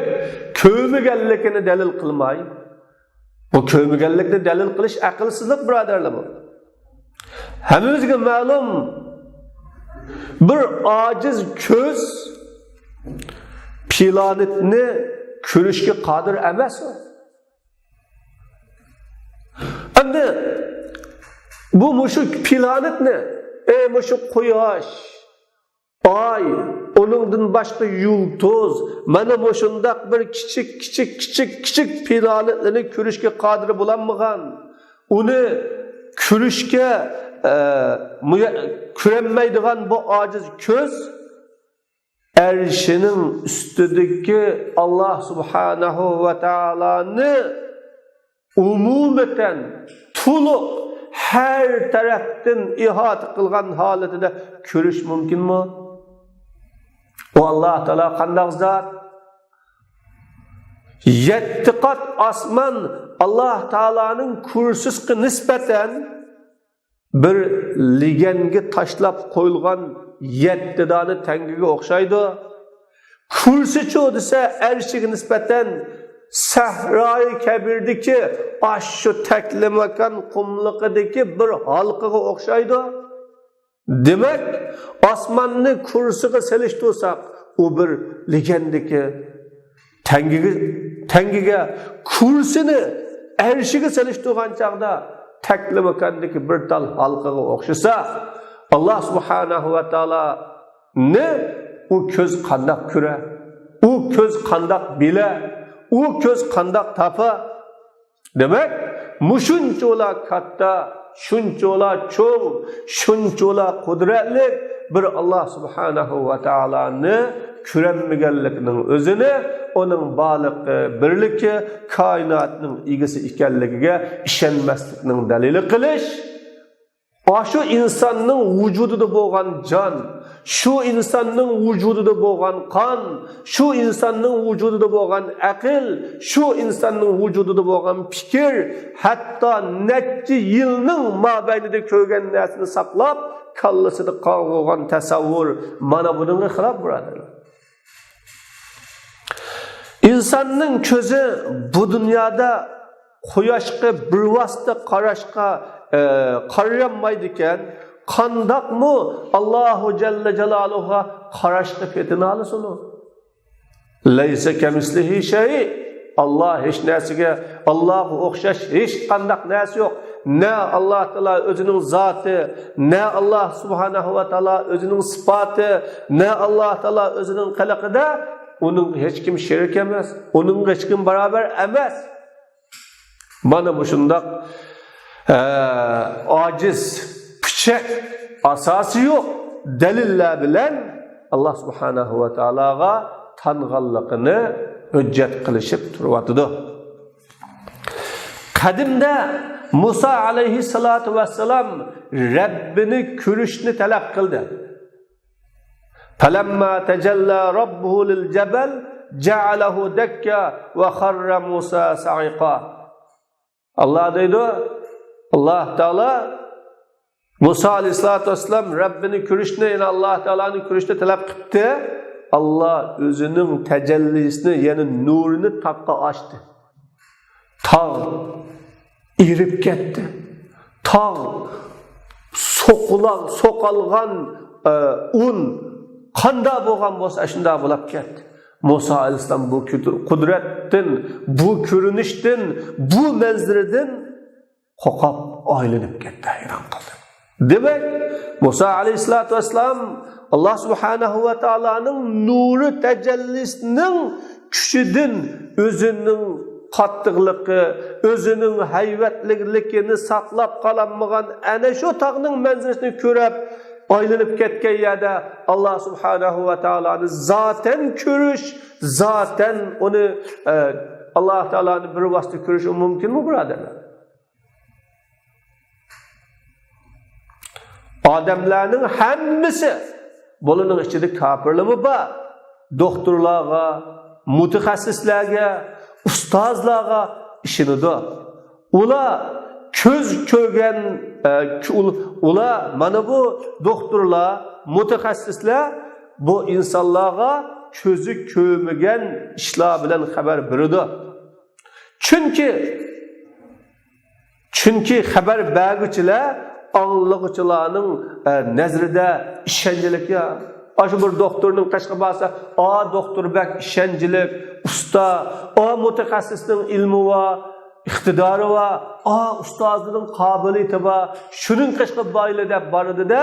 كۆرمىگەنلىكىنى دەلىل قىلماي، بۇ كۆرمىگەنلىكنى دەلىل قىلىش ئەقىلسىزلىق، بۇرادەرلەر، بۇ. ھەممىمىزگە مەلۇم، بىر ئاجىز كۆز پلانېتنى كۆرۈشكە قادىر ئەمەس ئۇ. ئەمدى بۇ مۇشۇ پلانېتنى، ئەي مۇشۇ قۇياش، ئاي، ئۇنىڭدىن باشقا يۇلتۇز، مانا مۇشۇنداق بىر كىچىك، كىچىك، كىچىك، كىچىك پلانېتلارنى كۆرۈشكە قادىر بولالمىغان، ئۇنى كۆرۈشكە، ئە، مۇيە-، كۆرەلمەيدىغان بۇ ئاجىز كۆز ئەرشىنىڭ ئۈستىدىكى ئاللا سۇبھانەھۇ ۋە تائالانى ئومۇمەن، تولۇق، ھەر تەرەپتىن ئىھاتە قىلغان ھالىتىدە كۆرۈش مۇمكىنمۇ؟ ئۇ ئاللا تائالا قانداق زات؟ يەتتە قات ئاسمان ئاللا تائالانىڭ كۇرسىسىغا نىسبەتەن بىر لېگەنگە تاشلاپ قويۇلغان يەتتە دانە تەڭگىگە ئوخشايدۇ. كۇرسىچۇ دېسە، ئەرشىگە نىسبەتەن سەھرايى كەبىردىكى ئاشۇ تەكلىماكان قۇملۇقىدىكى بىر ھالقىغا ئوخشايدۇ. دېمەك، ئاسماننى كۇرسىغا سېلىشتۇرساق، ئۇ بىر لېگەندىكى تەڭگىگە، تەڭگىگە، كۇرسىنى ئەرشىگە سېلىشتۇرغان چاغدا تەكلىماكاندىكى بىر تال ھالقىغا ئوخشىسا، ئاللا سۇبھانەھۇ ۋە تائالانى ئۇ كۆز قانداق كۆرە؟ ئۇ كۆز قانداق بىلە؟ ئۇ كۆز قانداق تاپا؟ دېمەك، مۇشۇنچىۋالا كاتتا، شۇنچىۋالا چوڭ، شۇنچىۋالا قۇدرەتلىك بىر ئاللا سۇبھانەھۇ ۋە تائالانى كۆرەلمىگەنلىكنىڭ ئۆزىنى، ئۇنىڭ بارلىقى، بىرلىكى، كائىناتنىڭ ئىگىسى ئىكەنلىكىگە ئىشەنمەسلىكنىڭ دەلىلى قىلىش. ئاشۇ ئىنساننىڭ ۋۇجۇدىدا بولغان جان، شۇ ئىنساننىڭ ۋۇجۇدىدا بولغان قان، شۇ ئىنساننىڭ ۋۇجۇدىدا بولغان ئەقىل، شۇ ئىنساننىڭ ۋۇجۇدىدا بولغان پىكىر، ھەتتا نەچچە يىلنىڭ مابەينىدە كۆرگەن نەرسىنى ساقلاپ، كاللىسىدا قالغان تەسەۋۋۇر، مانا بۇنىڭغا خىلاپ، بۇرادەرلەر. ئىنساننىڭ كۆزى بۇ دۇنيادا قۇياشقا بىۋاسىتە قاراشقا، ئە، قارىيالمايدىكەن، قانداقمۇ ئاللاھۇ جەللە جالالۇھۇغا قاراشقا پېتىنالىسۇن ئۇ؟ لەيسە كەمىسلىھى شەي. ئاللا ھېچ نەرسىگە، ئاللاغا ئوخشاش ھېچ قانداق نەرسە يوق. نە ئاللا تائالا ئۆزىنىڭ زاتى، نە ئاللا سۇبھانەھۇ ۋە تائالا ئۆزىنىڭ سىپاتى، نە ئاللا تائالا ئۆزىنىڭ قىلىقىدا ئۇنىڭغا ھېچكىم شېرىك ئەمەس، ئۇنىڭغا ھېچكىم باراۋەر ئەمەس. مانا مۇشۇنداق، ئە، ئاجىز، پۈچەك، ئاساسى يوق دەلىللەر بىلەن ئاللا سۇبھانەھۇ ۋە تائالاغا تانغانلىقىنى ھۆججەت قىلىشىپ تۇرۇۋاتىدۇ. قەدىمدە مۇسا ئەلەيھىسسالاتۇ ۋەسسالام رەببىنى كۆرۈشنى تەلەپ قىلدى. فلما تجلى ربه للجبل جعله دكا وخر موسى صعقا. ئاللا دەيدۇ، ئاللا تائالا مۇسا ئەلەيھىسسالاتۇ ۋەسسالام رەببىنى كۆرۈشنى، يەنى ئاللا تائالانى كۆرۈشنى تەلەپ قىپتۇ. ئاللا ئۆزىنىڭ تەجەللىسىنى، يەنى نۇرىنى تاغقا ئاچتى. تاغ ئېرىپ كەتتى. تاغ سوقۇلا-، سوقالغان، ئە، ئۇن قانداق بولغان بولسا، ئاشۇنداق بولاپ كەتتى. مۇسا ئەلەيھىسسالام بۇ كۈدۈر-، قۇدرەتتىن، بۇ كۆرۈنۈشتىن، بۇ مەنزىرىدىن قورقۇپ ئايلىنىپ كەتتى، ھەيران قالدى. دېمەك، مۇسا ئەلەيھىسسالاتۇ ۋەسسالام ئاللا سۇبھانەھۇ ۋە تائالانىڭ نۇرى تەجەللىسىنىڭ كۈچىدىن ئۆزىنىڭ قاتتىقلىقى، ئۆزىنىڭ ھەيۋەتلىكلىكىنى ساقلاپ قالالمىغان ئەنە شۇ تاغنىڭ مەنزىرىسىنى كۆرۈپ، ئايلىنىپ كەتكەن يەردە ئاللا سۇبھانەھۇ ۋە تائالانى زاتەن كۆرۈش، زاتەن ئۇنى، ئە، ئاللا تائالانى بىر ۋاسىتە كۆرۈش مۇمكىنمۇ، بۇرادەرلەر؟ ئادەملەرنىڭ ھەممىسى، بۇلارنىڭ ئىچىدە كاپىرلارمۇ بار، دوختۇرلارغا، مۇتەخەسسىسلەرگە، ئۇستازلارغا ئىشىنىدۇ. ئۇلار كۆز كۆرگەن، ئە، ئۇل-، ئۇلار، مانا بۇ دوختۇرلار، مۇتەخەسسىسلەر بۇ ئىنسانلارغا كۆزى كۆرمىگەن ئىشلار بىلەن خەۋەر بېرىدۇ. چۈنكى، چۈنكى خەۋەر بەرگۈچىلەر ئاڭلىغۇچىلارنىڭ، ئە، نەزىرىدە ئىشەنچلىك يا. ئاشۇ بىر دوختۇرنىڭ قېشىغا بارسا، ئا، دوختۇر بەك ئىشەنچلىك، ئۇستا، ئا، مۇتەخەسسىسنىڭ ئىلمى بار، ئىقتىدارى بار، ئا، ئۇستازىنىڭ قابىلىيىتى بار، شۇنىڭ قېشىغا بايلى دەپ بارىدۇ-دە،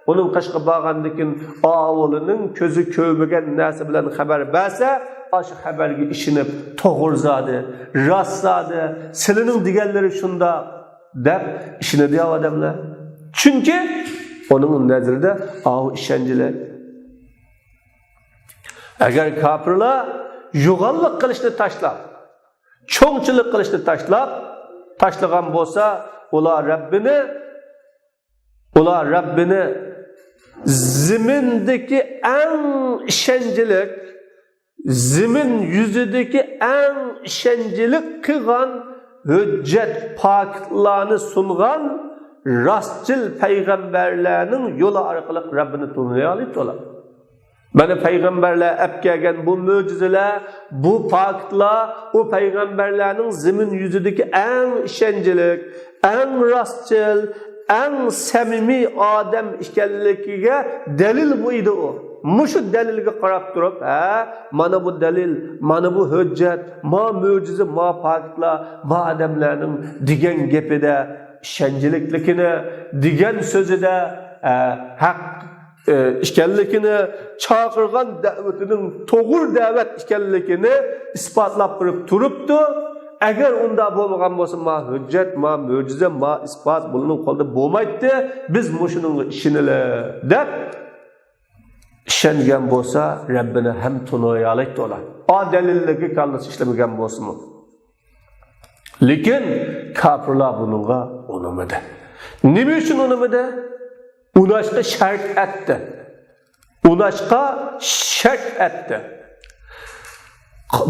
ئۇنىڭ قېشىغا بارغاندىن كېيىن، ئاۋۇلىنىڭ كۆزى كۆرمىگەن نەرسە بىلەن خەۋەر بەرسە، ئاشۇ خەۋەرگە ئىشىنىپ، توغرا زادى، راست زادى، سىلىنىڭ دېگەنلىرى شۇنداق، دەپ ئىشىنىدۇ يا ئادەملەر. چۈنكى ئۇنىڭ نەزىرىدە ئاۋۇ ئىشەنچلىك. ئەگەر كاپىرلار يوغانلىق قىلىشنى تاشلاپ، چوڭچىلىق قىلىشنى تاشلاپ، تاشلىغان بولسا، ئۇلار رەببىنى، ئۇلار رەببىنى زېمىندىكى ئەڭ ئىشەنچلىك، زېمىن يۈزىدىكى ئەڭ ئىشەنچلىك قىلغان ھۆججەت، پاكىتلارنى سۇنغان راستچىل پەيغەمبەرلەرنىڭ يولى ئارقىلىق رەببىنى تونۇيالايدۇ ئۇلار. مانا پەيغەمبەرلەر ئەپ كەلگەن بۇ مۆجىزىلەر، بۇ پاكىتلار، ئۇ پەيغەمبەرلەرنىڭ زېمىن يۈزىدىكى ئەڭ ئىشەنچلىك، ئەڭ راستچىل، ئەڭ سەمىمىي ئادەم ئىكەنلىكىگە دەلىل بۇ ئىدى ئۇ. مۇشۇ دەلىلگە قاراپ تۇرۇپ، ھە، مانا بۇ دەلىل، مانا بۇ ھۆججەت، ما مۆجىزە، ما پاكىتلار، ما ئادەملەرنىڭ دېگەن گېپىدە ئىشەنچلىكلىكىنى، دېگەن سۆزىدە، ھە، ھەق ئى، ئىكەنلىكىنى، چاقىرغان دەۋىتىنىڭ توغرا دەۋەت ئىكەنلىكىنى ئىسپاتلاپ بېرىپ تۇرۇپتۇ. ئەگەر ئۇنداق بولمىغان بولسا، ما ھۆججەت، ما مۆجىزە، ما ئىسپات بۇلارنىڭ قولىدا بولمايتتى. بىز مۇشۇنىڭغا ئىشىنىلى، دەپ ئىشەنگەن بولسا، رەببىنى ھەم تونۇيالايتتى ئۇلار. ئا دەلىللىكى كاللىسى ئىشلىمىگەن بولسىمۇ. لېكىن كاپىرلار بۇنىڭغا ئۇنىمىدى. نېمە ئۈچۈن ئۇنىمىدى؟ ئۇناشقا شەرت ئەتتى. ئۇناشقا شەرت ئەتتى.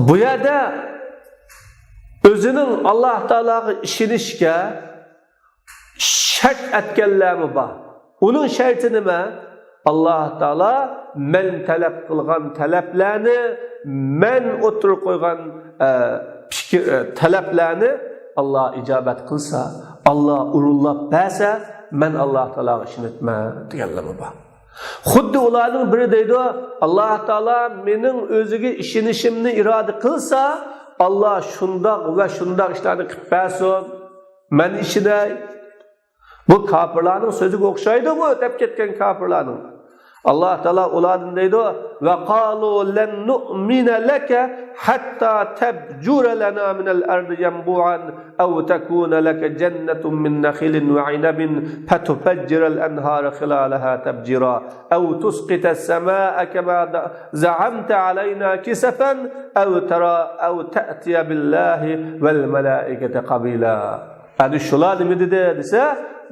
بۇ يەردە ئۆزىنىڭ ئاللا تائالاغا ئىشىنىشكە شەرت ئەتكەنلەرمۇ بار. ئۇنىڭ شەرتى نېمە؟ ئاللا تائالا مەن تەلەپ قىلغان تەلەپلەرنى، مەن ئوتتۇرىغا قويغان، ئە، پىكىر، ئە، تەلەپلەرنى ئاللا ئىجابەت قىلسا، ئاللا ئورۇنلاپ بەرسە، مەن ئاللا تائالاغا ئىشىنىپمەن دېگەنلەرمۇ بار. خۇددى ئۇلارنىڭ بىرى دەيدۇ، ئاللا تائالا مېنىڭ ئۆزىگە ئىشىنىشىمنى ئىرادە قىلسا، ئاللا شۇنداق ۋە شۇنداق ئىشلارنى قىلىپ بەرسۇن، مەن ئىشىنەي. بۇ كاپىرلارنىڭ سۆزىگە ئوخشايدۇ بۇ، ئۆتۈپ كەتكەن كاپىرلارنىڭ. ئاللا تائالا ئۇلاردىن دەيدۇ، «وقالوا لن نؤمن لك حتى تفجر لنا من الأرض ينبوعا أو تكون لك جنة من نخيل وعنب فتفجر الأنهار خلالها تفجيرا أو تسقط السماء كما زعمت علينا كسفا أو ترى أو تأتي بالله والملائكة قبيلا.» ئەنە شۇلار نېمە دېدى دېسە،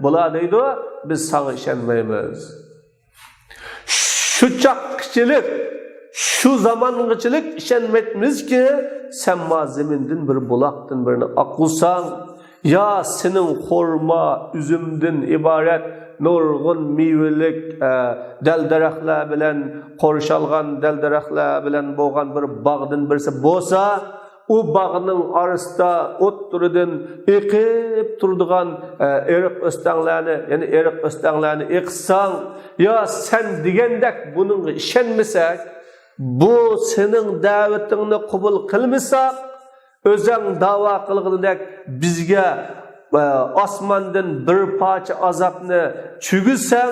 بۇلار دەيدۇ، بىز ساڭا ئىشەنمەيمىز. شۇ چاغقىچىلىك، شۇ زامانغىچىلىك ئىشەنمەيمىزكى، سەن ما زېمىندىن بىر بۇلاقتىن بىرنى ئاققۇزساڭ، يا سېنىڭ خورما، ئۈزۈمدىن ئىبارەت نۇرغۇن مېۋىلىك، ئە، دەل-دەرەخلەر بىلەن قورشالغان، دەل-دەرەخلەر بىلەن بولغان بىر باغدىن بىرسى بولسا، ئۇ باغنىڭ ئارىسىدا ئوتتۇرىدىن ئېقىپ تۇرىدىغان، ئە، ئېرىق ئۆستەڭلەرنى، يەنى ئېرىق ئۆستەڭلەرنى ئېقىتساڭ، يا سەن دېگەندەك بۇنىڭغا ئىشەنمىسەك، بۇ سېنىڭ دەۋىتىڭنى قوبۇل قىلمىساق، ئۆزەڭ داۋا قىلغىنىدەك بىزگە، ئە، ئاسماندىن بىر پارچە ئازابنى چۈشۈرسەڭ،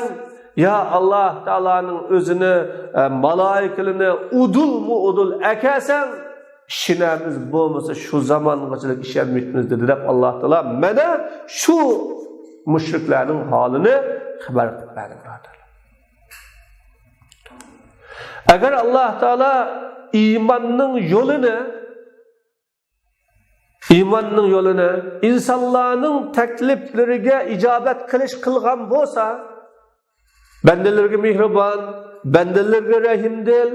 يا ئاللاھ تائالانىڭ ئۆزىنى، ئە، مالائىكىلىرىنى ئۇدۇلمۇ ئۇدۇل ئەكەلسەڭ، ئىشىنەمىز، بولمىسا شۇ زامانغىچىلىك ئىشەنمەيتمىز، دېدى، دەپ ئاللاھ تائالا مانا شۇ مۇشرىكلارنىڭ ھالىنى خەۋەر قىلىپ بەردى، بۇرادەرلەر. ئەگەر ئاللاھ تائالا ئىماننىڭ يولىنى، ئىماننىڭ يولىنى ئىنسانلارنىڭ تەكلىپلىرىگە ئىجابەت قىلىش قىلغان بولسا، بەندىلىرىگە مېھرىبان، بەندىلىرىگە رەھىمدىل،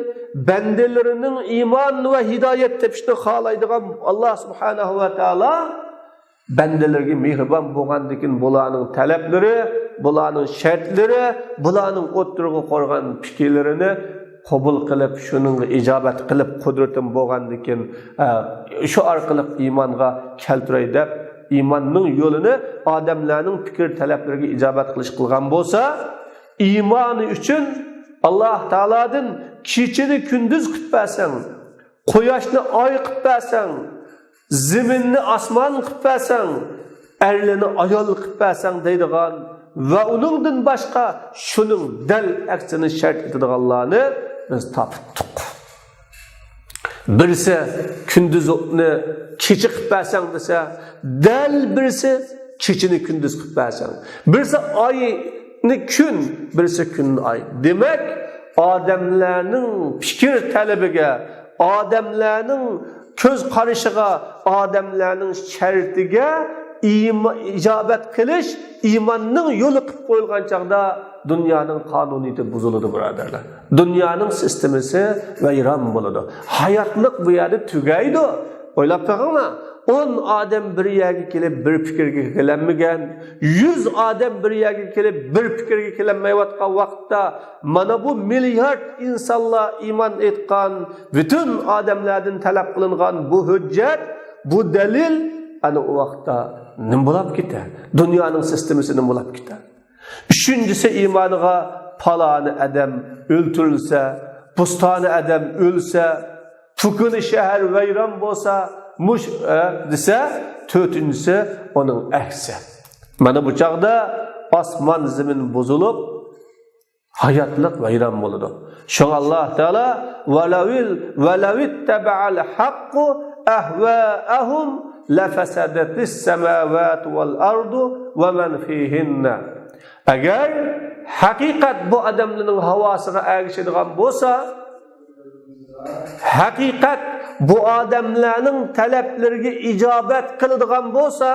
بەندىلىرىنىڭ ئىمان ۋە ھىدايەت تېپىشىنى خالايدىغان ئاللاھ سۇبھانەھۇ ۋە تائالا بەندىلىرىگە مېھرىبان بولغاندىكىن، بۇلارنىڭ تەلەپلىرى، بۇلارنىڭ شەرتلىرى، بۇلارنىڭ ئوتتۇرىغا قويغان پىكىرلىرىنى قوبۇل قىلىپ، شۇنىڭغا ئىجابەت قىلىپ، قۇدرىتىم بولغاندىكىن، ئە، شۇ ئارقىلىق ئىمانغا كەلتۈرەي دەپ، ئىماننىڭ يولىنى ئادەملەرنىڭ پىكىر تەلەپلىرىگە ئىجابەت قىلىش قىلغان بولسا، ئىمانى ئۈچۈن ئاللاھ تائالادىن كېچىنى كۈندۈز قىلىپ بەرسەڭ، قۇياشنى ئاي قىلىپ بەرسەڭ، زېمىننى ئاسمان قىلىپ بەرسەڭ، ئەرلىنى ئايال قىلىپ بەرسەڭ دەيدىغان ۋە ئۇنىڭدىن باشقا شۇنىڭ دەل ئەكسىنى شەرت ئېتىدىغانلارنى بىز تاپتۇق. بىرسى كۈندۈزنى كېچە قىلىپ بەرسەڭ دېسە، دەل بىرسى كېچىنى كۈندۈز قىلىپ بەرسەڭ، بىرسى ئاينى كۈن، بىرسى كۈننى ئاي. دېمەك، ئادەملەرنىڭ پىكىر تەلىپىگە، ئادەملەرنىڭ كۆز قارىشىغا، ئادەملەرنىڭ شەرتىگە ئىما-، ئىجابەت قىلىش ئىماننىڭ يولى قىلىپ قويۇلغان چاغدا دۇنيانىڭ قانۇنىيىتى بۇزۇلىدۇ، بۇرادەرلەر. دۇنيانىڭ سىستېمىسى ۋەيران بولىدۇ. ھاياتلىق بۇ يەردە تۈگەيدۇ. ئويلاپ بېقىڭلار، ئون ئادەم بىر يەرگە كېلىپ بىر پىكىرگە كېلەلمىگەن، يۈز ئادەم بىر يەرگە كېلىپ بىر پىكىرگە كېلەلمەيۋاتقان ۋاقىتتا، مانا بۇ مىليارد ئىنسانلار ئىمان ئېيتقان، پۈتۈن ئادەملەردىن تەلەپ قىلىنغان بۇ ھۆججەت، بۇ دەلىل، ئەنە ئۇ ۋاقىتتا نېمە بولاپ كېتەر؟ دۇنيانىڭ سىستېمىسى نېمە بولاپ كېتەر؟ ئۈچىنچىسى، ئىمانىغا پالانى ئادەم ئۆلتۈرۈلسە، پۇستانى ئادەم ئۆلسە، پۈكۈنى شەھەر ۋەيران بولسا، مۇش-، ئە، دېسە، تۆتىنچىسى ئۇنىڭ ئەكسى. مانا بۇ چاغدا ئاسمان زېمىن بۇزۇلۇپ، ھاياتلىق ۋەيران بولىدۇ. شۇڭا ئاللاھ تائالا، ولو، ولو اتبع الحق أهواءهم لفسدت السماوات والأرض ومن فيهن. ئەگەر ھەقىقەت بۇ ئادەملەرنىڭ ھاۋاسىغا ئەگىشىدىغان بولسا، ھەقىقەت بۇ ئادەملەرنىڭ تەلەپلىرىگە ئىجابەت قىلىدىغان بولسا،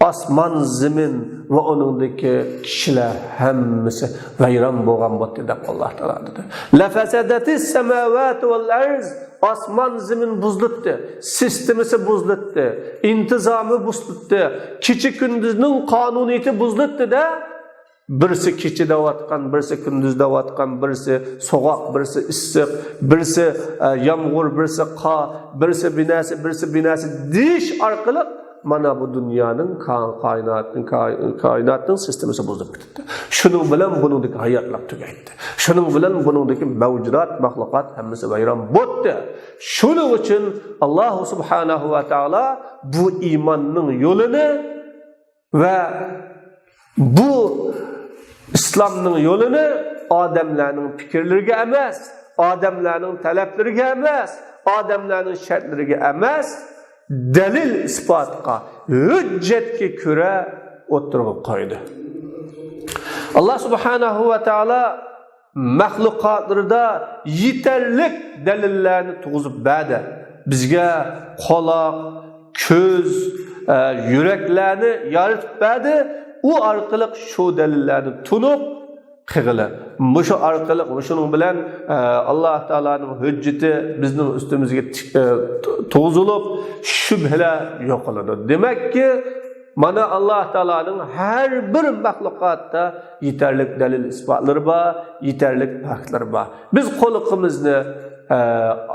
ئاسمان، زېمىن ۋە ئۇنىڭدىكى كىشىلەر ھەممىسى ۋەيران بولغان بولاتتى، دەپ ئاللاھ تائالا دېدى. لفسدت السماوات والأرض. ئاسمان، زېمىن بۇزۇلاتتى، سىستېمىسى بۇزۇلاتتى، ئىنتىزامى بۇزۇلاتتى، كېچە كۈندۈزنىڭ قانۇنىيىتى بۇزۇلاتتى-دە. بىرسى كېچە دەۋاتقان، بىرسى كۈندۈز دەۋاتقان، بىرسى سوغۇق، بىرسى ئىسسىق، بىرسى، ئە، يامغۇر، بىرسى قار، بىرسى بىنەسى، بىرسى بىنەسى دېيىش ئارقىلىق مانا بۇ دۇنيانىڭ، كا-، كائىناتنىڭ، كائىناتنىڭ سىستېمىسى بۇزۇلۇپ كېتىپتۇ. شۇنىڭ بىلەن بۇنىڭدىكى ھاياتلىق تۈگەيتتى. شۇنىڭ بىلەن بۇنىڭدىكى مەۋجۇدات، مەخلۇقات ھەممىسى ۋەيران بوپتۇ. شۇنىڭ ئۈچۈن ئاللاھ سۇبھانەھۇ ۋە تائالا بۇ ئىماننىڭ يولىنى ۋە بۇ ئىسلامنىڭ يولىنى ئادەملەرنىڭ پىكىرلىرىگە ئەمەس، ئادەملەرنىڭ تەلەپلىرىگە ئەمەس، ئادەملەرنىڭ شەرتلىرىگە ئەمەس، دەلىل ئىسپاتقا، ھۆججەتكە كۆرە ئوتتۇرىغا قويدى. ئاللاھ سۇبھانەھۇ ۋە تائالا مەخلۇقاتلىرىدا يېتەرلىك دەلىللەرنى تۇرغۇزۇپ بەردى. بىزگە قۇلاق، كۆز، ئە، يۈرەكلەرنى يارىتىپ بەردى. ئۇ ئارقىلىق شۇ دەلىللەرنى تونۇپ قىلغىلى. مۇشۇ ئارقىلىق، مۇشۇنىڭ بىلەن، ئە، ئاللاھ تائالانىڭ ھۆججىتى بىزنىڭ ئۈستىمىزگە تىك-، ئە، تۇ-، تۇغۇزۇلۇپ، شۈبھىلەر يوقىلىدۇ. دېمەككى، مانا ئاللاھ تائالانىڭ ھەر بىر مەخلۇقاتتا يېتەرلىك دەلىل ئىسپاتلىرى بار، يېتەرلىك پاكىتلىرى بار. بىز قۇلىقىمىزنى، ئە،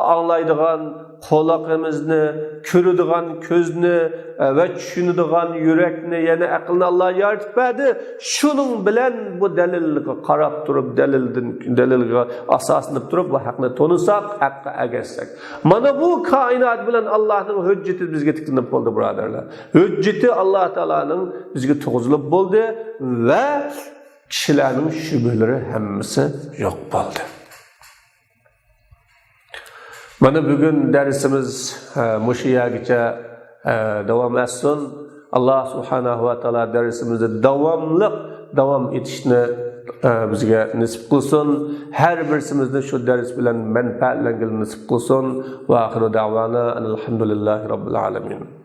ئاڭلايدىغان قۇلىقىمىزنى، كۆرىدىغان كۆزنى، ئە، ۋە چۈشىنىدىغان يۈرەكنى، يەنى ئەقىلنى ئاللاھ يارىتىپ بەردى. شۇنىڭ بىلەن بۇ دەلىلگە قاراپ تۇرۇپ، دەلىلدىن، دەلىلگە ئاساسلىنىپ تۇرۇپ، بۇ ھەقنى تونۇساق، ھەققە ئەگەشسەك. مانا بۇ كائىنات بىلەن ئاللاھنىڭ ھۆججىتى بىزگە تىكلىنىپ بولدى، بۇرادەرلەر. ھۆججىتى ئاللاھ تائالانىڭ بىزگە تۇغۇزۇلۇپ بولدى ۋە كىشىلەرنىڭ شۈبھىلىرى ھەممىسى يوق بولدى. مانا بۈگۈن دەرسىمىز، ئە، مۇشۇ يەرگىچە، ئە، داۋام ئەتسۇن. ئاللا سۇبھانەھۇ ۋە تائالا دەرسىمىزنى داۋاملىق داۋام ئېتىشنى، ئە، بىزگە نېسىپ قىلسۇن. ھەر بىرسىمىزنى شۇ دەرس بىلەن مەنپەئەتلەنگىلى نېسىپ قىلسۇن. ۋە ئاخىرۇ دەۋانا ئەنىل ھەمدۇلىللاھى رەببىل ئالەمىن.